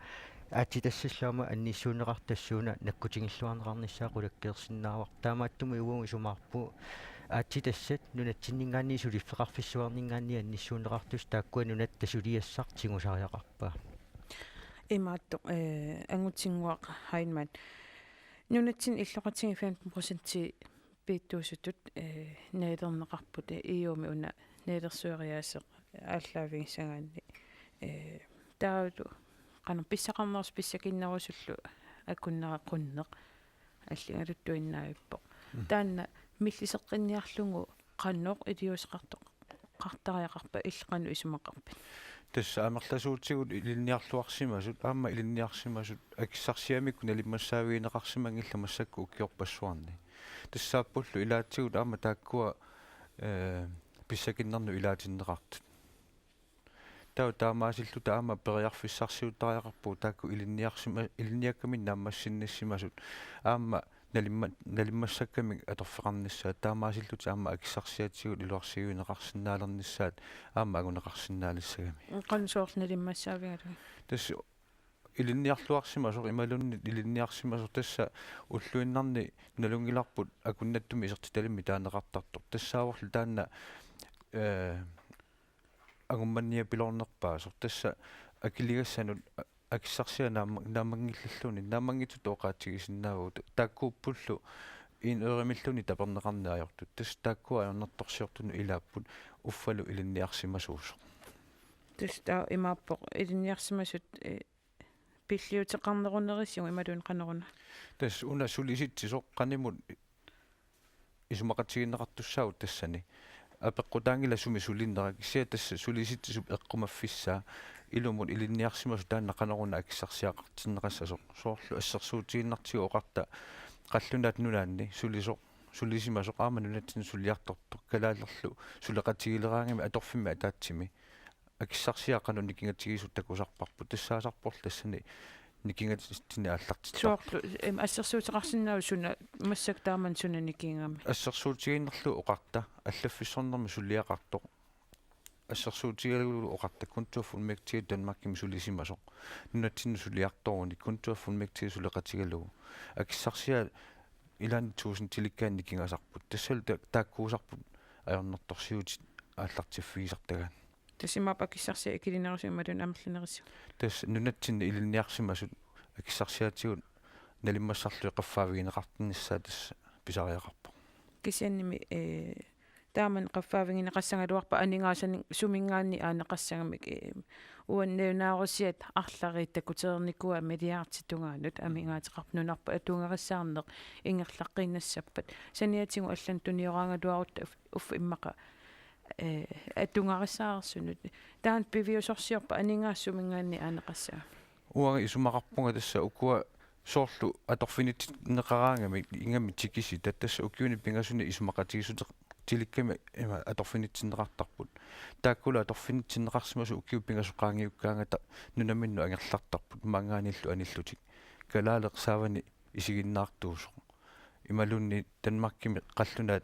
Aatsitassallu aamma annissuunneqartussaq una nakkutigilluarneqarnissaa qulakkeersinnaavarput. Taamaattumik uagut isumaqarpugut aatsitassat nunatsinninngaanniit suliffeqarfissuarninngaanniit annissuunneqartussat taakkua nunatta suliassaq tigusariaqarpaat. Imaattoq, eh, Angutinnguaq Heilmann. Nunatsinni illoqatigiit femten procenti piittuusutut, eh, nalilerneqarput, eh, E U-mi una nalilersueriaaseq aallaavigissagaanni. Eh, taavalu qanoq pissaqarnersoq pissakinnerusullu akunneqarneq alligaluttuinnaavippoq. Mm. Taanna milliseqqinniarlugu qanoq iliuuseqartoq qartariaqarpa illit qanoq isumaqarpit? Tassa amerlasuutigut ilinniarluarsimasut, aamma ilinniarsimasut akissarsiamik nalimmassaavigineqarsimanngillat massakkut ukiorpassuarni. Tassaappullu ilaatigut aamma taakkua, eh, pissakinnernut ilaatinneqartut. Taava taamaasilluta aamma periarfissarsiuttariaqarpugut taakku ilinniarsima-, ilinniakkamik naammassinnissimasut aamma nalimma-, nalimmassakkamik atorfeqarnissaat, taamaasillutik aamma akissarsiatigut iluarsiuineqarsinnaalereernissaat aamma anguneqarsinnaalissagami. Qanoq soorlu nalimmassaavigalugit? Tassa ilinniarluarsimasoq imaluunniit ilinniarsimasoq tassa ulluinnarni nalunngilarput akunnattumik isertitalimmik taaneqartartoq. Tassaavorlu taanna, eh, angummanniapiloornerpaasoq. Tassa akiligassanut a-, akissarsiat naamma-, naammanngillalluunniit, naammanngitsutut oqaatigisinnaavagut. Taakkuuppullu en euromilluunniit taperneqarneq ajortut. Tassa taakkua ajornartorsiortunut ilaapput uffalu ilinniarsimasuusoq. Tassa taava imaappoq ilinniarsimasut, eh, pilliuteqarnerunerisigut imaluunniit qanoruna? Tassa una sulisitsisoq qanimut isumaqatigiinneqartussaavugut tassani. Apeqqutaanngilaq sumi sulinera, kisianni tassa sulisitsisup eqqumaffissaa ilumut ilinniarsimasoq taanna qanoruna akissarsiaqartinneqassasoq. Soorlu assersuutigiinnartigu oqarta Qallunaat Nunaanni sulisoq, sulisimasoq aamma nunatsinnut suliartortoq kalaalerlu suleqatigileraangamik atorfimmi ataatsimi. Akissarsiaq qanoq nikingatigisoq takusarparput, tassaasarporlu tassani nikingatsitsineq aallartittarpoq. Soorlu, em, assersuuteqarsinnaavoq suna, massakkut taamani suna nikigami? Assersuutigiinnarlugu oqarta allaffissornermi suliaqartoq. Assersuutigalugu oqarta kontofuldmægtig Danmarkimi sulisimasoq. Nunatsinnut suliartoruni kontofuldmægtig suleqatigalugu. Akissarsiat ilaanni tusindilikkaanni nikingasarput. Tassalu ta-, taakkuusarput ajornartorsiutit aallartiffigisartagaat. Tassa imaappoq akissarsiat ikilinerusut imaluunniit amerlanerusut? Tassa nunatsinni ilinniarsimasut akissarsiatigut nalimmassarlugit qaffaavigineqartarnissaat tassa pisariaqarpoq. Kisiannimi, eh, taamani qaffaavigineqassagaluarpat aningaasanik suminngaanniit aaneqassagamik, eh, uani nalunaarusiat arlallit takutereernikuuaat milliardit tungaanut amigaateqarpoq nunarput atugarissaarneq ingerlaqqiinnassappat. Saniatigut allanut tunioraagaluarutta uf-, uffa immaqa, eh, atugarissaarsunut. Taanna piviusorsiorpa aningaasat suminngaanniit aaneqassagamik? Uanga isumaqarpunga tassa ukua soorlu atorfinitsinneqaraangamik ingammik tikisitat tassa ukiuni pingasuni isumaqatigiissuteqartilikkami ima atorfinitsinneqartarput. Taakkulu atorfinitsinneqarsimasut ukiut pingasut qaangiukkaangata nunaminnut angerlartarput maanngaanniillu anillutik. Kalaaleq saavani isiginnaartuusoq. Imaluunniit Danmarkimi qallunaat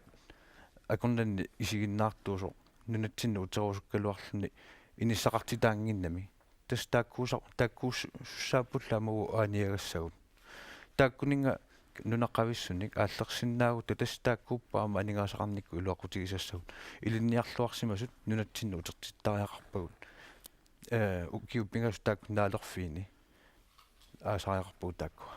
akornanni isiginnaartuusoq. Nunatsinnut uterusukkaluarluni inissaqartitaannginnami. Tassa taakkuusa-, taakkuussaappullu aamma uagut aaniagassagut. Taakkuninnga nunaqavissunik aallersinnaagutta tassa taakkuupput aamma aningaasaqarnikkut iluaqutigisassagut. Ilinniarluarsimasut nunatsinnut utertittariaqarpagut. Eh, ukiut pingasut taakku naalerfiini aasariaqarpagut taakkua.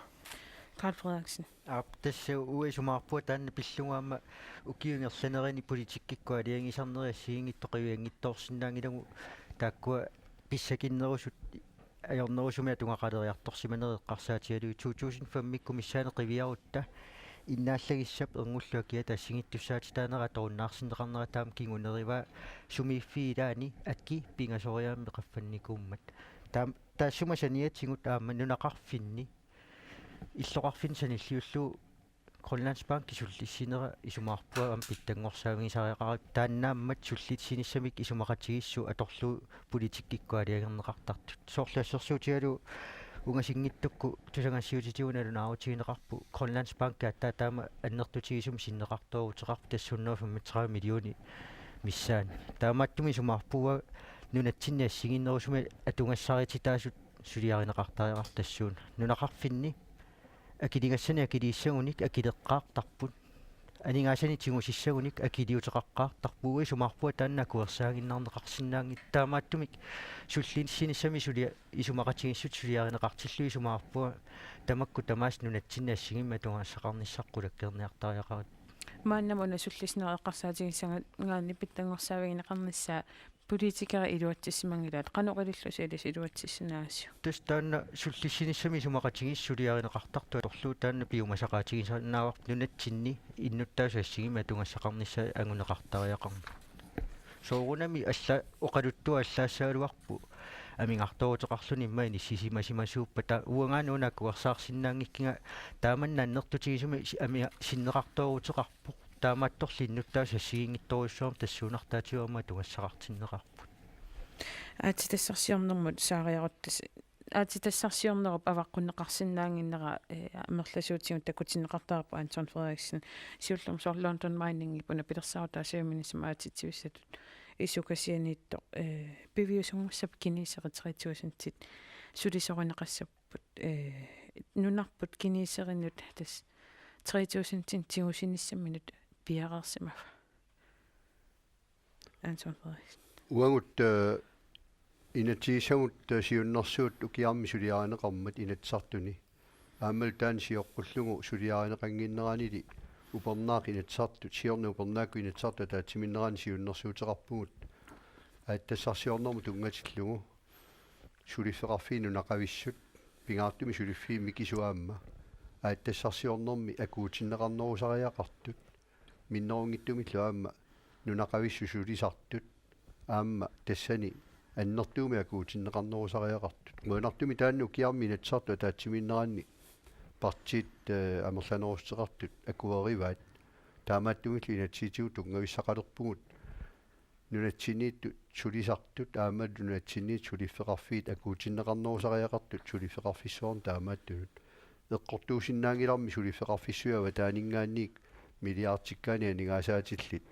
Karl Frederiksen. Aap, tassa uanga isumaqarpunga taanna pillugu aamma ukiut ingerlanerini politikkikkut aalajangiisarneri assigiinngitsut qivianngitsoorsinnaanngilagut taakkua pissakinnerusut ajornerusumik atugaqaleriartorsimanerat eqqarsaatigalugu. To tusind fem-ikkut missaani qiviarutta innaallagissapput erngullup akiata assigiinngitsussaatitaanerat atorunnaarsinneqarnera taama kingunerivaa sumiiffiit ilaanni aki pingasoriaammik qaffannikuummat. Taam-, taassuma saniatigut aamma nunaqarfinni illoqarfinni sanilliullugu Grønlandsbanki sullissinera isumaqarpunga aamma pitsanngorsaavigisariaqarpoq taannaammat sullissinissamik isumaqatigiissut atorlugu politikkikkut aalajangerneqartartut. Soorlu assersuutigalugu ungasinngitsukkut tusagassiuutitigut nalunaarutigineqarpoq Grønlandsbanki aatsaat taama annertutigisumik sinneqartooruteqarpoq tassa hundrede og femogtredive millioner missaani. Taamaattumik isumaqarpunga nunatsinni assigiinnerusumik atugassarititaasut suliarineqartariaqartoq tassuuna. Nunaqarfinni akiligassanik akiliissagunik akileqqaartarput. Aningaasanik tigusissagunik akiliuteqaqqaartarput. Uagut isumaqarpunga taanna akuersaaginnarneqarsinnaanngitsoq. Taamaattumik sullissinissami sulia-, isumaqatigiissut suliarineqartillugu isumaqarpunga tamakku tamaasa nunatsinni assigiimmik atugassaqarnissaq qulakkeerniartariaqarpoq. Maannamut una sullissineq eqqarsaatigissagaanni pitsanngorsaavigineqarnissaa politikerit iluatsissimanngilaat, qanoq ilillusi ilissi iluatsissinnaavisiuk? Tassa taanna sullissinissami isumaqatigiissut suliarineqartartut atorlugu taanna piumasaqaatigisannaavarput nunatsinni innuttaasut assigiimmik atugassaqarnissaat anguneqartariaqarneq. Soorunami alla-, oqaluttuaq allaassagaluarpoq amigartooruteqarluni immaqa inissisimasimasuuppat, taava uangaana una akuersaarsinnaanngikkiga taamanna annertutigisumik si-, amia-, sinneqartooruteqarpoq. Taamaattorli innuttaasut assigiinngitsorujussuarmik tassuunartaatigut aamma atugassaqartinneqarput. Aatsitassarsiornermut saariaruttas-, aatsitassarsiornerup avaqqunneqarsinnaannginnera, eh, amerlasuutigut takutinneqartarpoq Anton Frederiksen. Siullermik soorlu London Miningip una pilersaarutaa siumini aatsitsivissatut isukasianiittoq, eh, piviusunngussapput kineserit tre tusindit sulisorineqassapput, eh, nunarput kineserinut tassa tre tusindinik tigusinissaminut piareersimava? Anton Frederiksen. Uagut, eh, inatsisissagutta, eh, siunnersuut ukiarmi suliarineqarmat Inatsisartuni. Aammalu taanna sioqqullugu suliarineqannginneranili upernaaq Inatsisartut, siorna upernaakkut Inatsisartut ataatsimiinnerani siunnersuuteqarpugut. Aatsitassarsiornermut tunngatillugu suliffeqarfiit nunaqavissut, pingaartumik suliffiit mikisut aamma, aatsitassarsiornermi akuutinneqarnerusariaqartut, minnerunngitsumillu aamma nunaqavissut sulisartut, aamma tassani annertuumik akuutinneqarnerusariaqartut. Qujanartumik taanna ukiarmi Inatsisartut ataatsimiinneranni partiit, eh, amerlanerussuteqartut akuerivaat. Taamaattumillu inatsisitigut tunngavissaqalerpugut nunatsinniittut sulisartut aamma nunatsinniittut suliffeqarfiit akuutinneqarnerusariaqartut suliffeqarfissuarnut taamaattunut. Eqqortuusinnaanngilarmi suliffeqarfissuit avataaninngaanniit milliardikkaanni aningaasaatillit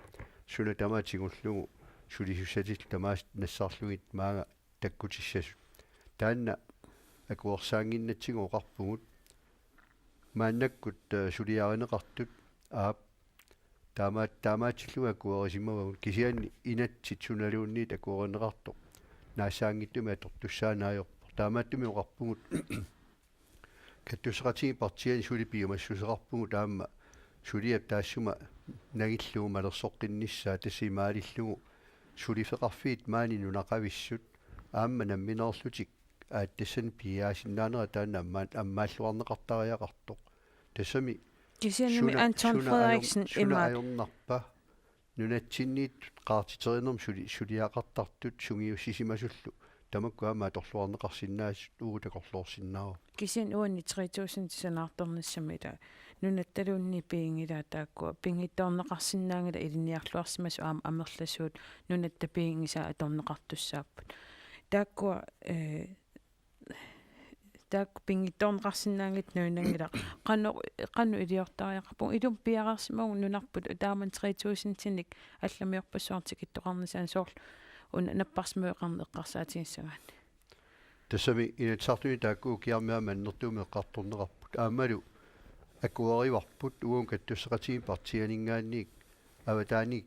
suna tamaat tigullugu sulisussatillit tamaasa nassarlugit maanga takkutissasut. Taanna akuersaannginnatsigu oqarpugut maannakkut, eh, suliarineqartut, aap, taama-, taamaatillugit akuerisimavagut, kisianni inatsit sunaluunniit akuerineqartoq naassaanngitsumik atortussaanngorpoq. Taamaattumik oqarpugut kattusseqatigiit partiinik suli piumassuseqarpugut aamma suliap taassuma nangillugu malersoqqinnissaa, tassa imaalillugu suliffeqarfiit maani nunaqavissut aamma nammineerlutik aatsitassani piiaasinnaanera taanna amma-, ammaalluarneqartariaqartoq. Tassami kisiannimi suna, Anton suna Frederiksen ajor-, suna ima- ajornarpa nunatsinniittut qaartiterinermut suli-, suliaqartartut sungiussisimasullu tamakku aamma atorluarneqarsinnaasut uagut takorloorsinnaavoq. Kisianni uani tre tusind sanaartornissami ila nunattaluunniit piginngilaat taakkua pinngitsoorneqarsinnaanngilaq ilinniarluarsimasut aamma amerlasuut nunatta piginngisaat atorneqartussaapput. Taakkua, eh, taakku pinngitsoorneqarsinnaanngitsut nuinnanngilaq. Qanoq, qanoq iliortariaqarpugut? Ilumut piareersimavugut nunarput taamani tre tusindinik allamiorpassuarnik tikittoqarnissaanut soorlu una napparsimaveqarneq eqqarsaatigissagaanni. Tassami Inatsisartuni taakku ukiarmi aamma annertuumik eqqartorneqarput. Aammalu akuerivarput uagut kattusseqatigiit partiianinngaanniit avataaniit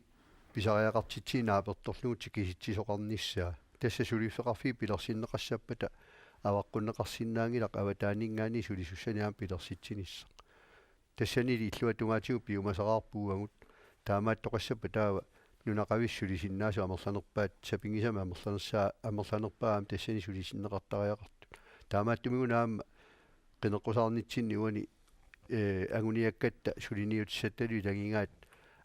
pisariaqartitsineq naapertorlugu tikisitsisoqarnissaa. Tassa suliffeqarfiit pilersinneqassappata avaqqunneqarsinnaanngilaq avataaninngaanniit sulisussanik aamma pilersitsinissaq. Tassanili illuatungaatigut piumasaqaarput uagut, taamaattoqassappat taava nunaqavissut sulisinnaasut amerlanerpaat, sapinngisamik amerlanersaa-, amerlanerpaat aamma tassani sulisinneqartariaqartut. Taamaattumik una aamma qineqqusaarnitsinni uani, eh, anguniakkatta suliniutissattalu ilagigaat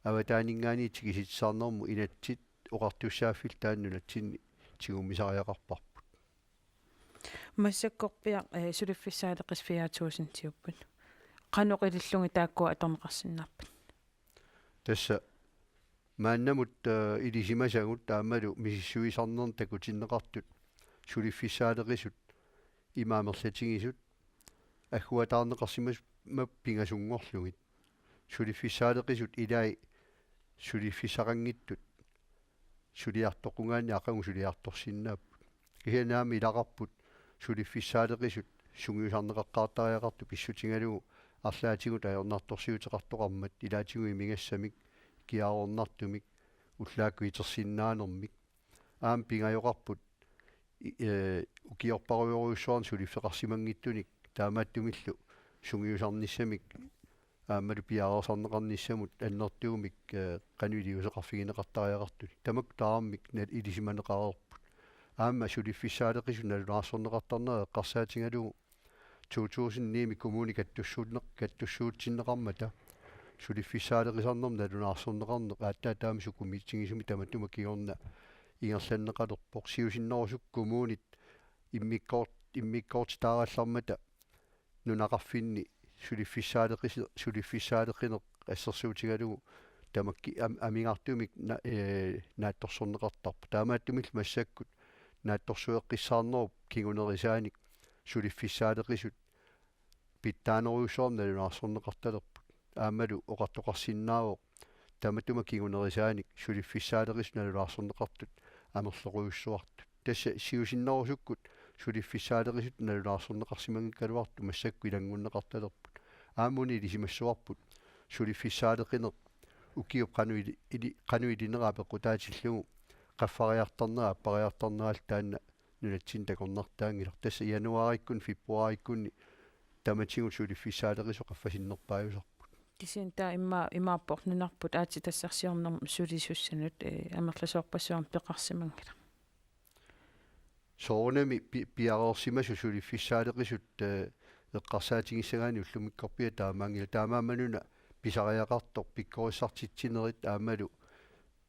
avataaninngaanniit tikisitsisarnermut inatsit oqartussaaffillu taanna nunatsinni tigummisariaqarparput. Massakkorpiaq, eh, suliffissaaleqisut fire tusindiupput. Qanoq ilillugit taakkua atorneqarsinnaappat? Tassa maannamut, eh, ilisimasagut aammalu misissuisarnernik takutinneqartut suliffissaaleqisut ima amerlatigisut agguataarneqarsimasut pingasunngorlugit. Suliffissaaleqisut ilai suliffissaqanngitsut suliartoqqugaanni aqagu suliartorsinnaapput. Kisianni aamma ilaqarput suliffissaaleqisut sungiusarneqaqqaartariaqartut pissutigalugu arlaatigut ajornartorsiuteqartoqarmat ilaatigut imigassamik, kiaroornartumik, ullaakkut itersinnaanermik. Aamma pingajoqarput i-, ee, ukiorparujorujussuarnik suliffeqarsimanngitsunik taamaattumillu sungiusarnissamik aammalu piareersarneqarnissamut annertuumik, ee, qanoq iliuuseqarfigineqartariaqartuni. Tamakku tamarmik nal-, ilisimaneqareerput. Aamma suliffissaaleqisut nalunaarsorneqartarnerat eqqarsaatigalugu to tusind ni-mi kommuni kattussuunneq-, kattussuutsinneqarmata suliffissaaleqisarnermut nalunaarsorneqarneq aatsaat taama sukumiitigisumik tamatuma kingorna ingerlanneqalerpoq. Siusinnerusukkut kommunit immikkoort-, immikkoortitaarallarmata nunaqarfinni suliffissaaleqisi-, suliffissaaleqineq assersuutigalugu tamakku am-, amigartumik na-, ee, naatsorsorneqartarpoq. Taamaattumillu massakkut naatsorsueqqissaarnerup kingunerisaanik suliffissaaleqisut pitsaanerujussuarmik nalunaarsorneqartalerput. Aammalu oqartoqarsinnaavoq tamatuma kingunerisaanik suliffissaaleqisut nalunaarsorneqartut amerlerujussuartut. Tassa siusinnerusukkut suliffissaaleqisut nalunaarsorneqarsimanngikkaluartut massakkut ilanngunneqartalerput. Aamma una ilisimassavarput suliffissaaleqineq ukiup qanoq ili-, ili-, qanoq ilinera apeqqutaatillugu qaffariartarnera appariartarnerallu taanna nunatsinni takornartaanngilaq. Tassa januaarikkunni februaarikkunni tamatigut suliffissaaleqisut qaffasinnerpaajusarput. Kisianni taava imma-, imaappoq nunarput aatsitassarsiornermut sulisussanut, ee, amerlasoorpassuarnik peqarsimanngilaq. Soorunami pi-, piareersimasut suliffissaaleqisut, ee, eqqarsaatigissagaanni ullumikkorpiaq taamaanngilaq. Taamaammat una pisariaqartoq pikkorissartitsinerit aammalu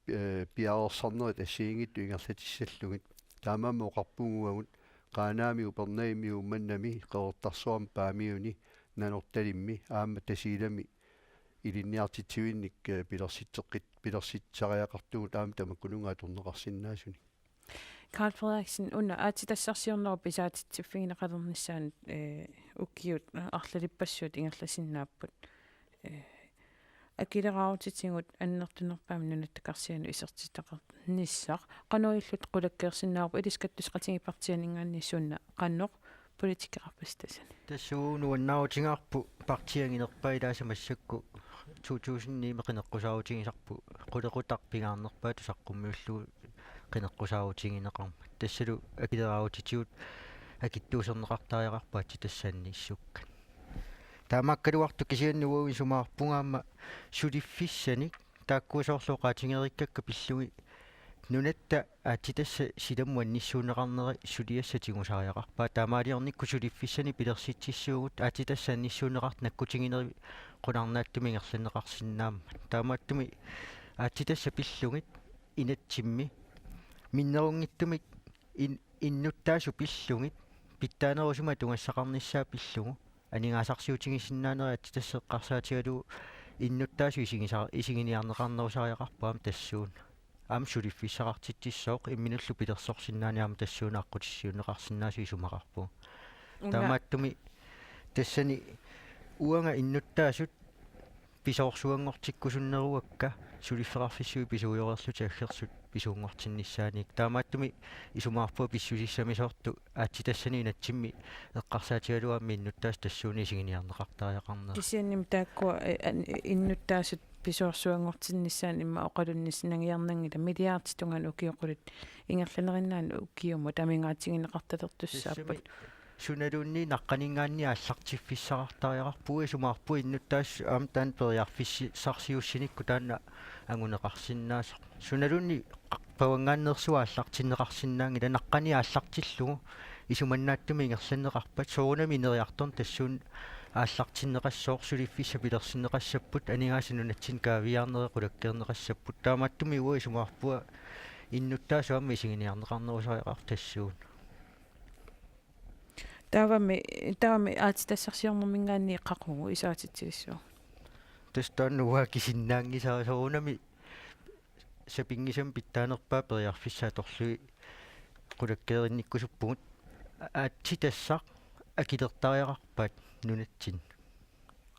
ee, piareersarnerit assigiinngitsut ingerlatissallugit. Taamaammat oqarpugut uagut Qaanaami, Upernavimmi, Uummannami, Qeqertarsuarmi, Paamiuni, Nanortalimmi aamma Tasiilami ilinniartitsivinnik, ee, pilersitseqqit-, pilersitsisariaqartugut aamma tamakkununnga atorneqarsinnaasunik. Karl Frederiksen, una aatsitassarsiornerup isaatitsiffigineqalernissaanut, ee, ukiut arlalippassuit ingerlasinnaapput. Ee, akileraarutitigut annertunerpaamik nunattakarsianut isertitaqarnissaq qanoq ililluta qulakkeersinnaavarput, ilissi kattusseqatigiit partiiningaanniit suna qanoq politikeqarpisi tassani? Tassa uagut nuannaarutigaarput partiit anginerpaat, ilaasa massakkut to tusind ni-mi qineqqusaarutigisarput, qulequtaq pingaarnerpaatut saqqummiullugu qineqqusaarutigineqarmat. Tassalu akileraarutitigut akitsuuserneqartariaqarput aatsitassaannissukkat. Taamaakkaluartoq kisianni uagut isumaqarpunga aamma suliffissanik taakkua soorlu oqaatigereerikkakka pillugit nunatta aatsitassat silammut annissuunneqarneri suliassat tigusariaqarpaat. Taamaaliornikkut suliffissanik pilersitsissuugut aatsitassat annissuunneqartut nakkutigineri qularnaatsumik ingerlanneqarsinnaammat. Taamaattumik aatsitassat pillugit inatsimmi minnerunngitsumik in-, innuttaasut pillugit pitsaanerusumik atugassaqarnissaat pillugu aningaasarsiutigisinnaanerit aatsitassat eqqarsaatigalugu innuttaasut isigisa-, isiginiarneqarnerusariaqarput aamma tassuuna. Aamma suliffissaqartitsissooq imminullu pilersorsinnaaneq aamma tassuuna aqqutissiuunneqarsinnaasut isumaqarpugut. Una. Taamaattumik tassani uanga innuttaasut pisoorsuanngortikkusunneruakka suliffeqarfissuit pisuujoreerlutik aggersut pisuunngortinnissaannik. Taamaattumik isumaqarpunga pissusissamisoortut aatsitassanik inatsimmi eqqarsaatigalugu aamma innuttaasut tassuuna isiginiarneqartariaqarnerat. Kisiannimi taakkua, ee, an-, innuttaasut pisoorsuanngortinnissaannut immaqa oqalunnissinnaannginnamik milliardit tungaanut ukiut qulit ingerlaneriinnaat ukiumut amigaatigineqartalertussaappat. Tassami sunaluunniit naqqaninngaanniit aallartiffissaqartariaqarpugut, isumaqarpunga innuttaasut aamma taanna periarfissarsiussinikkut taanna anguneqarsinnaasoq. Sunaluunniit pavanngaanneersuaq aallartinneqarsinnaanngilaq, naqqaniit aallartillugu isumannaatsumik ingerlanneqarpat, soorunami ineriartorneq tassuuna aallartinneqassooq, suliffissat pilersinneqassapput, aningaasat nunatsinni kaaviiaarnerit qulakkeerneqassapput. Taamaattumik uagut isumaqarpunga innuttaasut aamma isiginiarneqarnerusariaqartut tassuuna. Taavami, taavami aatsitassarsiornerminngaanniit qaqugu isaatitsivissuugut? Tassa taanna uanga kisinnaanngisara, soorunami sapinngisamik pitsaanerpaat periarfissat atorlugit qulakkeerinnikkusuppugut. A-, aatsitassaq akilertariaqarpat nunatsinni?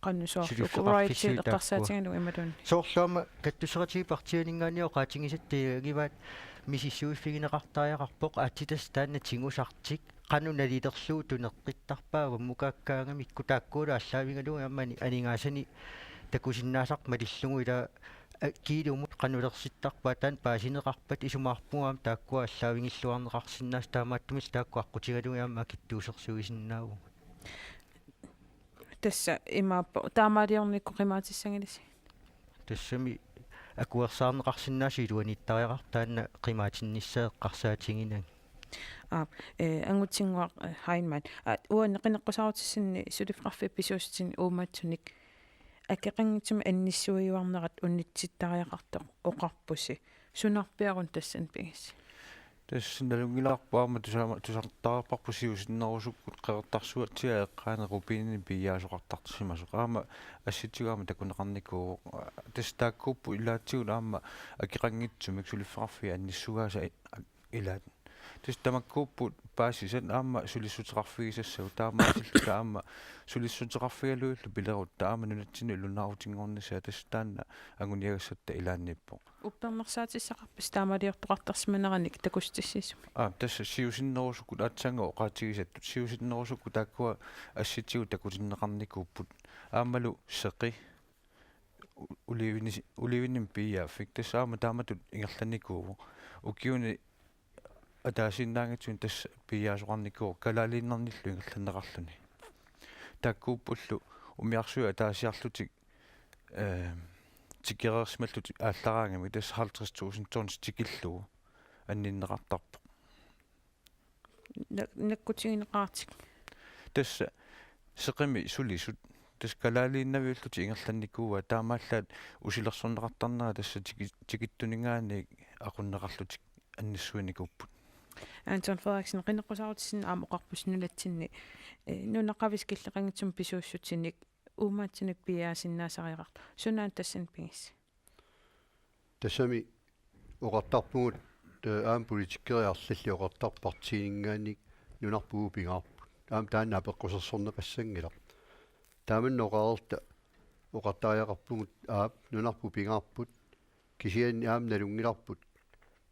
Qanoq soorlu suliffeqarfissuit copyright taakkua eqqarsaatigalugu imaluunniit? Soorlu aamma kattusseqatigiit partiianinngaanniit oqaatigisatta ilagivaat misissuiffigineqartariaqarpoq aatsitassat taanna tigusartik qanoq nalilerlugu tuneqqittarpaat, ammukakkaangamikku, taakkualu aallaavigalugu aamma ani-, aningaasanik takusinnaasarput malillugu ilaa, a-, kiilumut qanoq lersittarpaat, taanna paasineqarpat. Isumaqarpunga aamma taakkua aallaavigilluarneqarsinnaasut, taamaattumillu taakku aqqutigalugit aamma akitsuusersuisinnaavagut. Tassa imaappoq taamaaliornikkut qimaatissanngilasi. Tassami akuersaarneqarsinnaasut iluaniittariaqartut taanna qimaatinnissaa eqqarsaatiginagit. Aap, eh, Angutinnguaq, eh, Heilmann. Aat, uani qineqqusaarutissanni suliffeqarfiup pisuussutini uummatsunik akeqanngitsumik annissuiuarnerat unitsittariaqartoq oqarpusi. Sunarpiaruna tassani pigissi? Tassa nalunngilarput aamma tusama-, tusartariaqarparput siusinnerusukkut Qeqertarsuatsiaat eqqaani rubininik piiaasoqartarsimasoq. Aamma assitigut aamma takuneqarnikuuvoq. Tassa taakkuupput ilaatigut aamma akeqanngitsumik suliffeqarfiit annissugaasa i-, ilaat. Tassa tamakkuupput paasisat aamma sulissuteqarfigisassagut, taamaasilluta aamma sulissuteqarfigalugillu pilerutta aamma nunatsinni ilunaarutinnguarnissaa, tassa taanna anguniagassatta ilaanniippoq. Uppernarsaatissavarput taamaaliortoqartarsimaneranik takussutissiisumik? Aa, tassa siusinnerusukkut aatsaannguaq oqaatigisattut, siusinnerusukkut taakkua assitigut takutinneqarnikuupput. Aammalu seqi u-, ulivini-, ulivinimik piiaaffik, tassa aamma taamatut ingerlanikuuvoq. Ukiuni ataasiinnaanngitsuni tassa piiaasoqarnikuuvoq kalaaliinnarnillu ingerlanneqarluni. Taakkuuppullu umiarsuit ataasiarlutik, eh, tikereersimallutik aallaraangamik, tassa halvtreds tusind tons tikillugu anninneqartarpoq. Na-, nakkutigineqaratik. Tassa seqimi sulisut, tassa kalaaliinnaviullutik ingerlannikuuaat, taamaallaat usilersorneqartarnerat tassa tiki-, tikittuninngaanniit aqunneqarlutik annissuinikuupput. Anton Frederiksen, qineqqusaarutissannik aamma oqarpusi nunatsinni, eh, nunaqavissut killeqanngitsumik pisuussutinik uummatsinnut piiaasinnaasariaqartoq. Sunaana tassani pigissi? Tassami oqartarpugut, eh, aamma politikerit arlallit oqartarput partiininngaanniit nunarput pingaarput. Aamma taanna apeqqusersorneqassanngilaq. Taamanna oqareerutta oqartariaqarpugut, aap, nunarput pingaarput, kisianni aamma nalunngilarput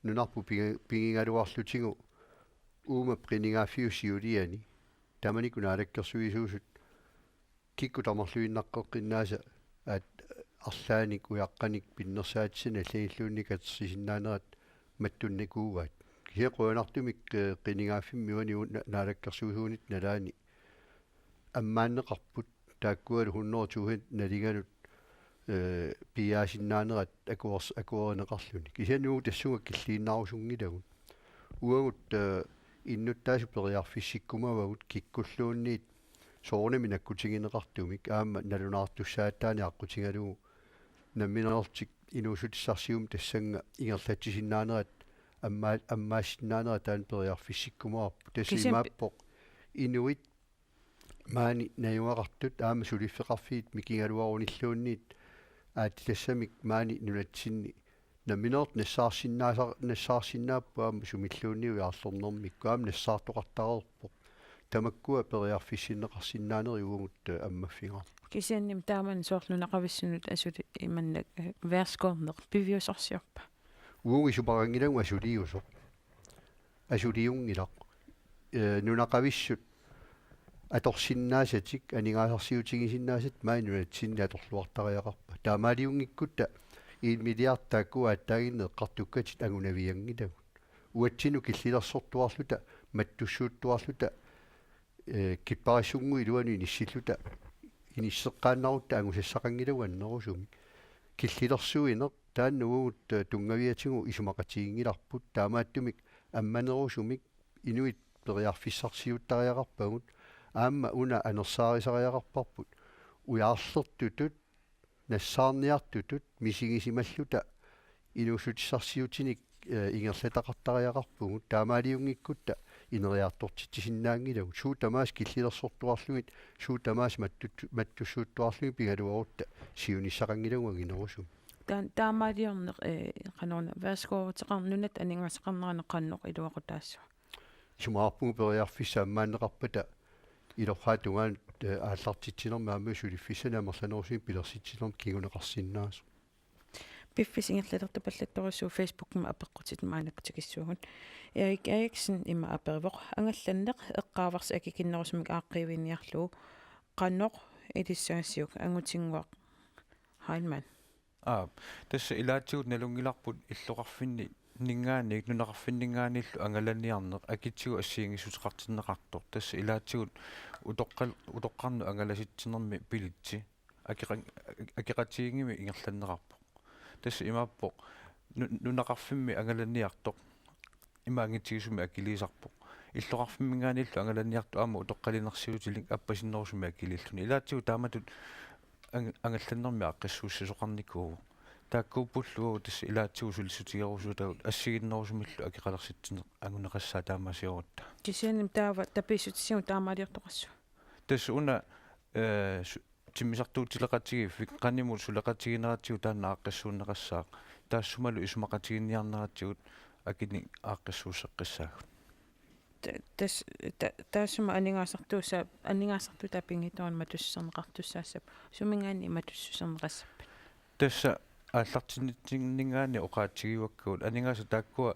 nunarput piga-, pigigaluarlutigu uumap qinigaaffiup siuliani. Taamanikkut naalakkersuisuusut kikkut tamarluinnaqqeqqinnaasa, aat, arlaannik ujaqqanik pinnersaatissanik allaniluunniit katersisinnaanerat mattunnikuuaat. Kisianni qujanartumik, eh, qinigaaffimmi uani u-, na-, naalakkersuisuunit nalaani ammaanneqarput, taakkualu hundrede tusind nalinganut, eh, piiaasinnaanerat akuers-, akuerineqarluni. Kisianni uagut tassunga killiinnaarusunngilagut. Uagut, eh, innuttaasut periarfissikkumavagut kikkulluunniit soorunami nakkutigineqartumik, aamma nalunaartussaatitaaneq aqqutigalugu nammineerlutik inuussutissarsiummik tassannga ingerlatsisinnaanerat, amma-, ammaassinnaanerat taanna periarfissikkumavarput. Tassa kisianni pi- imaappoq inuit maani najugaqartut aamma suliffeqarfiit mikigaluarunilluunniit, aatsaat tassamik maani nunatsinni nammineq nassaarsinnaasar-, nassaarsinnaapput aamma sumilluunniit ujaarlernermikkut, aamma nassaartoqartareerpoq. Tamakkua periarfissinneqarsinnaanerit uagut, eh, ammaffigaarput. Kisiannimi taamani soorlu nunaqavissunut asuli imannak, eh, værsgårdeq piviusarsiorpa? Uagut isumaqanngilagut asuliusoq. Asuliunngilaq. Eh, nunaqavissut atorsinnaasatik, aningaasarsiutigisinnaasatik maani nunatsinni atorluartariaqarput. Taamaaliunngikkutta en milliard taakkua aatsaannguaq eqqartukkatit angunavianngilagut. Uatsinnut killilersortuarluta, mattussuuttuarluta, eh, kipparissunnguit iluanut inissilluta, inisseqqaannarutta angusassaqanngilagut annerusumik. Killilersuineq taanna uagut, eh, tunngaviatigut isumaqatiginngilarput, taamaattumik ammanerusumik inuit periarfissarsiuttariaqarpagut, aamma una anersaarisariaqarparput ujaarlertutut, nassaarniartutut misigisimalluta inuussutissarsiutinik, eh, ingerlataqartariaqarpugut, taamaaliunngikkutta ineriartortitsisinnaanngilagut. Suut tamaasa killilersortuarlugit, suut tamaasa mattut-, mattussuuttuarlugit pigaluarutta siunissaqanngilagut annerusumik. Taan-, taamaaliorneq, eh, qanoruna, værsgårdeqarneq, nunatta aningaasaqarnerani qanoq iluaqutaassavat? Isumaqarpugut periarfissat ammaanneqarpata ilorraap tungaanut, eh, aallartitsinermi aamma suliffissanik amerlanerusumik pilersitsinermi kinguneqarsinnaasoq. Piffissap ingerlalertupallattorujussuuvoq Facebookimi apeqqutit maannakkut tikissuugut. Erik Eriksen ima aperivoq: Angallanneq eqqaavarsi akikinnerusumik aaqqiiviginiarlugu, qanoq ilissaasiuk, Angutinnguaq Heilmann? Aap, tassa ilaatigut nalunngilarput illoqarfinninngaanniit nunaqarfinninngaanniillu angalaniarneq akitigut assigiinngissuteqartinneqartoq. Tassa ilaatigut utoqqal-, utoqqarnut angalasitsinermi bilitsi akeqan-, akeqatigiinngimmat ingerlanneqarpoq. Tassa imaappoq nu-, nunaqarfimmi angalaniartoq ima angitigisumik akiliisarpoq. Illoqarfimminngaanniillu angalaniartoq aamma utoqqalinersiutilik appasinnerusumik akiliilluni. Ilaatigut taamatut ang-, angallannermi aaqqissuussisoqarnikuuvoq. Taakkuuppullu tassa ilaatigut sulissutigerusuutagut assigiinnerusumillu akeqalersitsineq anguneqassaaq taamaasiorutta. Kisianni taava tapiissutisigut taamaaliortoqassua? Tassa una, eh, su-, timmisartuutileqatigiiffik qanimut suleqatigineratigut taanna aaqqissuunneqassaaq. Taassumalu isumaqatiginninniarneratigut akinik aaqqissuusseqqissaagut. Ta-, tas-, ta-, taassuma aningaasartuusa-, aningaasartuutaa pinngitsoorani matussuserneqartussaassappat, suminngaanniit matussuserneqassappat? Tassa aallartinnitsinninngaanniit oqaatigivakkagut aningaasat taakkua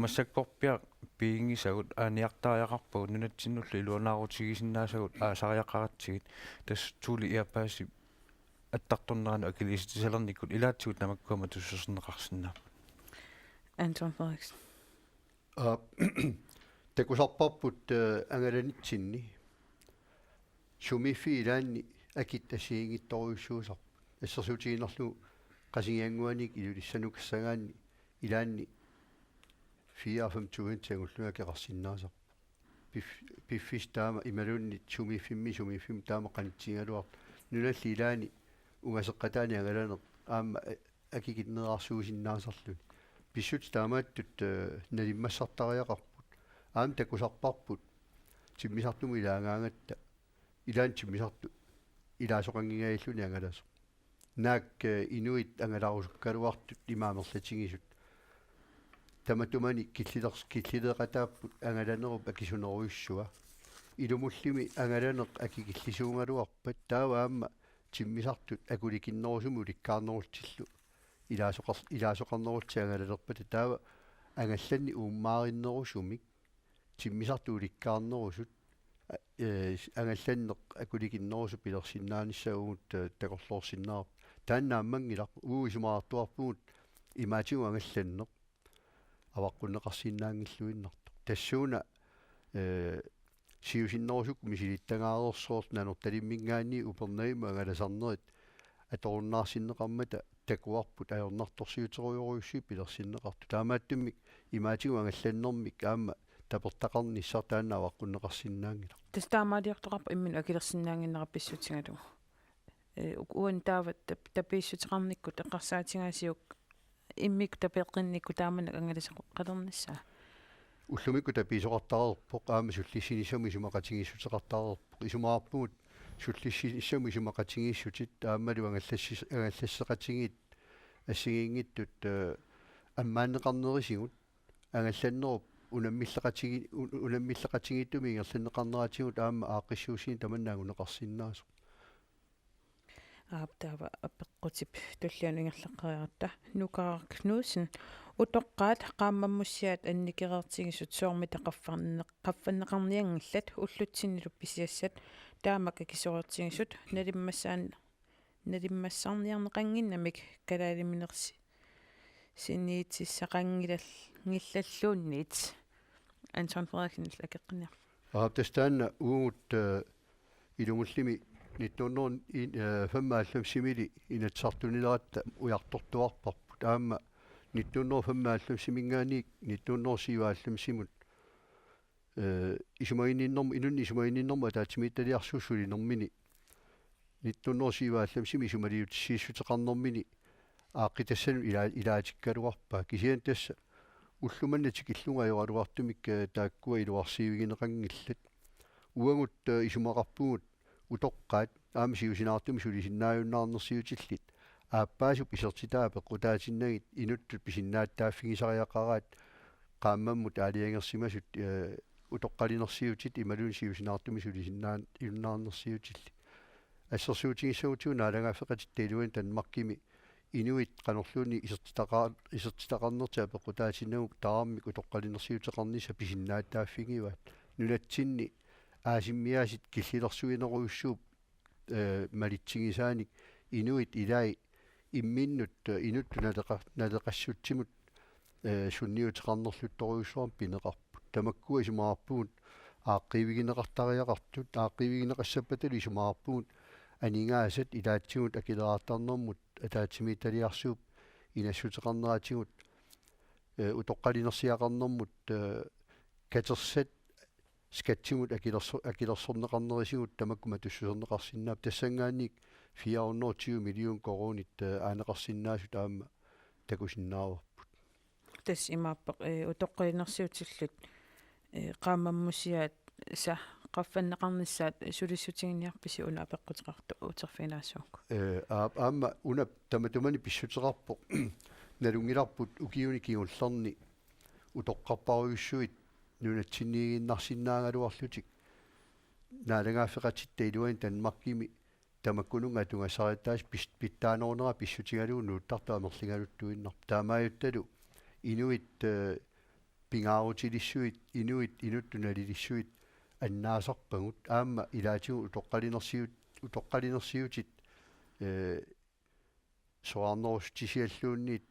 massakkorpiaq piginngisagut aaniartariaqarpagut nunatsinnullu iluanaarutigisinnaasagut aasariaqaratsigit, tassa Thule Air Pass-ip attartorneranut akiliisitsisarnikkut ilaatigut tamakkua matussuserneqarsinnaapput. Anton Frederiksen. Aa, takusarparput, eh, angalanitsinni. Sumiiffiit ilaanni akit assigiinngitsorujussuusarput. Assersuutigiinnarlugu Qasigiannguaniit Ilulissanukassagaanni ilaanni fire-fem tusind angullugit akeqarsinnaasarput. Pif-, piffissaq taama imaluunniit sumiiffimmi, sumiiffimmi taama qanitsigigaluartoq. Nunalli ilaani ungaseqqataani angalaneq aamma, eh, akikinnerarsuusinnaasarluni. Pissutsit taamaattut, eh, nalimmassartariaqarput. Aamma takusarparput timmisartumut ilaagaangatta ilaanni timmisartoq ilaasoqanngingajalluni angalasoq. Naak, eh, inuit angalarusukkaluartut ima amerlatigisut. Tamatumani killilers-, killeqataapput angalanerup akisunerujussua. Ilumullimi angalaneq akikillisuugaluarpat taava aamma timmisartut akulikinnerusumik ulikkaarnerullutillu ilaasoqar-, ilaasoqarnerullutik angalalerpata taava angallanneq uummaarinnerusumik timmisartut ulikkaarnerusut, a-, eh, angallanneq akulikinnerusoq pilersinnaanissaa uagut, eh, takorloorsinnaavarput. Taanna naammanngilaq, uagut isumaqartuarpugut imaatigut angallanneq avaqqunneqarsinnaanngilluinnartoq. Tassuuna, eh, siusinnerusukkut misilittagaareersoorlu Nanortalimminngaanniit Upernavimmi angalasarnerit atorunnaarsinneqarmata takuarput ajornartorsiuterujorujussuit pilersinneqartut. Taamaattumik imaatigut angallannermik aamma tapertaqarnissaq taanna avaqqunneqarsinnaanngilaq. Tassa taamaaliortoqarpoq imminut akilersinnaannginnera pissutigalugu. Eh, uk-, uani taava tap-, tapiissuteqarnikkut eqqarsaatigaasiuk immikkut tapeqqinnikkut taamani angalasoqalernissaa? Ullumikkut tapiisoqartareerpoq aamma sullissinissamut isumaqatigiissuteqartareerpoq. Isumaqarpugut sullissinissamut isumaqatigiissutit aammalu angallassis-, angallasseqatigiit assigiinngitsut, eh, ammaanneqarnerisigut angallannerup unammilleqatigi-, un-, unammilleqatigiittumik ingerlanneqarneratigut aamma aaqqissuussineq tamanna anguneqarsinnaasoq. Aap, taava apeqqutip tullianut ingerlaqqeriaratta. Nuka Knudsen: Utoqqaat qaammammussiaat annikereertigisut soormita qaffanne-, qaffanneqarnianngillat ullutsinnilu pisiassat taamak akisoreertigisut nalimmassaan-, nalimmassarniarneqannginnamik kalaaliminersi-, siniitissaqanngilal-, -ngillalluunniit? Anton Frederiksenillu akeqqinniarlugu. Aap, tassa taanna uagut, eh, ilumullimi nitten hundrede femoghalvfemsimili Inatsisartunileratta ujartortuarparput. Aamma nitten hundrede femoghalvfemsiminngaanniit nitten hundrede syvoghalvfemsimut, eh, isumaginninnerm-, inunnik isumaginninnermut ataatsimiititaliarsuup sulinermini nitten hundrede syvoghalvfemsimi isumaliutissiissuteqarnermini aaqqitassanut ila-, ilaatikkaluarpaa. Kisianni tassa ulloq manna tikillugu ajoraluartumik, eh, taakkua iluarsiivigineqanngillat. Uagut, eh, isumaqarpugut utoqqaat aamma siusinaartumik sulisinnaajunnaarnersiutillit aappaasup isertitaa apeqqutaatinnagit inuttut pisinnaatitaaffigisariaqaraat qaammammut aalajangersimasut, eh, utoqqalinersiutit imaluunniit siusinaartumik sulisinnaa-, -junnaarnersiutillit. Assersuutigissagutigut naalagaaffeqatitta iluani Danmarkimi inuit qanorluunniit isertitaqa-, isertitaqarnertik apeqqutaatinnagu tamarmik utoqqalinersiuteqarnissaq pisinnaatitaaffigivaat. Nunatsinni aasimmiaasit killilersuinerujussuup, eh, malitsigisaanik inuit ilai imminnut, eh, inuttut naleqa-, naleqassutsimut, eh, sunniuteqarnerluttorujussuarmik pineqarput. Tamakkua isumaqarpugut aaqqiivigineqartariaqartut, aaqqiivigineqassappatalu isumaqarpugut aningaasat ilaatigut akileraartarnermut ataatsimiititaliarsuup inassuteqarneratigut, eh, utoqqalinersiaqarnermut, eh, katersat skattimut akilerso-, akilersorneqarnerisigut tamakku matussuserneqarsinnaapput, tassanngaanniit fire hundrede og tyve million koruunit, eh, aaneqarsinnaasut aamma takusinnaavarput. Tassa imaappoq, eh, utoqqalinersiutillit, eh, qaammammusiaat sa qaffanneqarnissaat sulissutiginiarpisi una apeqquteqartoq uterfiginaassagukku? Eh, aa-, aamma una tamatumani pissuteqarpoq. Nalunngilarput ukiuni kingullerni utoqqarparujussuit nunatsinniiginnarsinnaagaluarlutik naalagaaffeqatitta iluani Danmarkimi tamakkununnga atugassariattaasut pis-, pitsaanerunera pissutigalugu nuuttartut amerligaluttuinnarput. Taamaajuttalu inuit, eh, pingaarutilissuit, inuit inuttut nalilissuit annaasarpagut, aamma ilaatigut utoqqalinersiut-, utoqqalinersiutit, eh, soraarnerussutisialluunniit,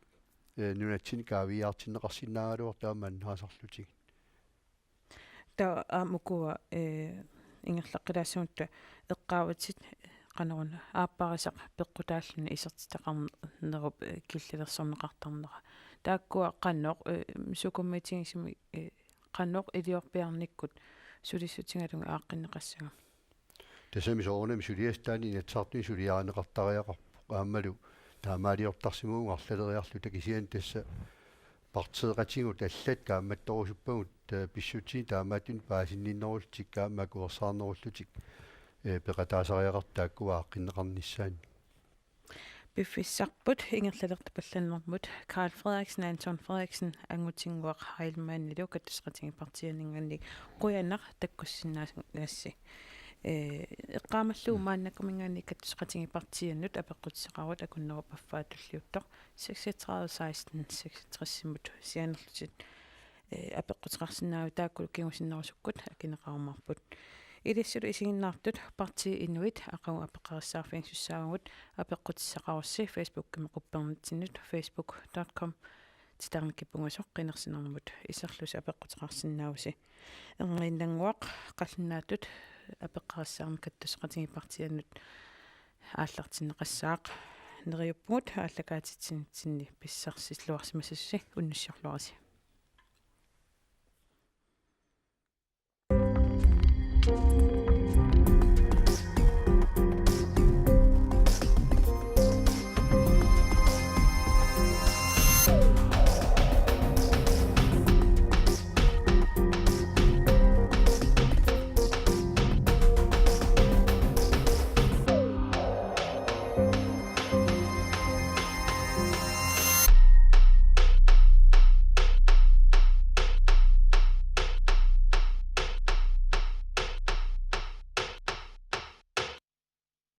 eh, nunatsinni kaaviiaartinneqarsinnaagaluartut aamma annaasarlutigit. Taava aamma ukua, eh, ingerlaqqilaassagutta eqqaavutit qanoruna aapparisaq peqqutaalluni isertitaqarnerup, eh, killilersorneqartarnera. Taakkua qanoq, eh, sukumiitigisumik, eh, qanoq iliorpiarnikkut sulissutigalugit aaqqinneqassagami? Tassami soorunami suliassaq taanna Inatsisartuni suliarineqartariaqarpoq. Aammalu taamaaliortarsimavugut arlaleriarluta, kisianni tassa partiiqatigut allat kaammattorusuppagut, eh, pissutsit taamaattunik paasinninnerullutik aamma akuersaarnerullutik, eh, peqataasariaqartut taakkua aaqqinneqarnissaannik. Piffissarput ingerlalertupallannermut Karl Frederiksen, Anton Frederiksen, Angutinnguaq Heilmannilu Kattussaqatigiit Partiianinngaanniit qujanaq takkussinnaagassi. Eh, eqqaamallugu maannakkut Nuumminngaanniit Kattussaqatigiit Partiiannut apeqqutissaqarutta akunnerup affaa tulliuttoq seksogtredive seksten seksogtres-imut sianerlutit, eh, apeqquteqarsinnaavutit, taakku kingusinnerusukkut akineqarumaarput. Ilissilu isiginnaartut Partii Inuit aqagu apeqqarissaarfigisussaavagut, apeqqutissaqarussi Facebookimi quppernatsinnut facebook dot com titarnikipungasoq qinersinermut iserlusi apeqquteqarsinnaavusi. Erniinnannguaq qallunaatut apeqqarissaarneq Kattussaqatigiit Partiiannut aallartinneqassaaq. Neriuppugut aallakaatitsinitsinni pissarsilluarsimassusi, unnussiorluarisi.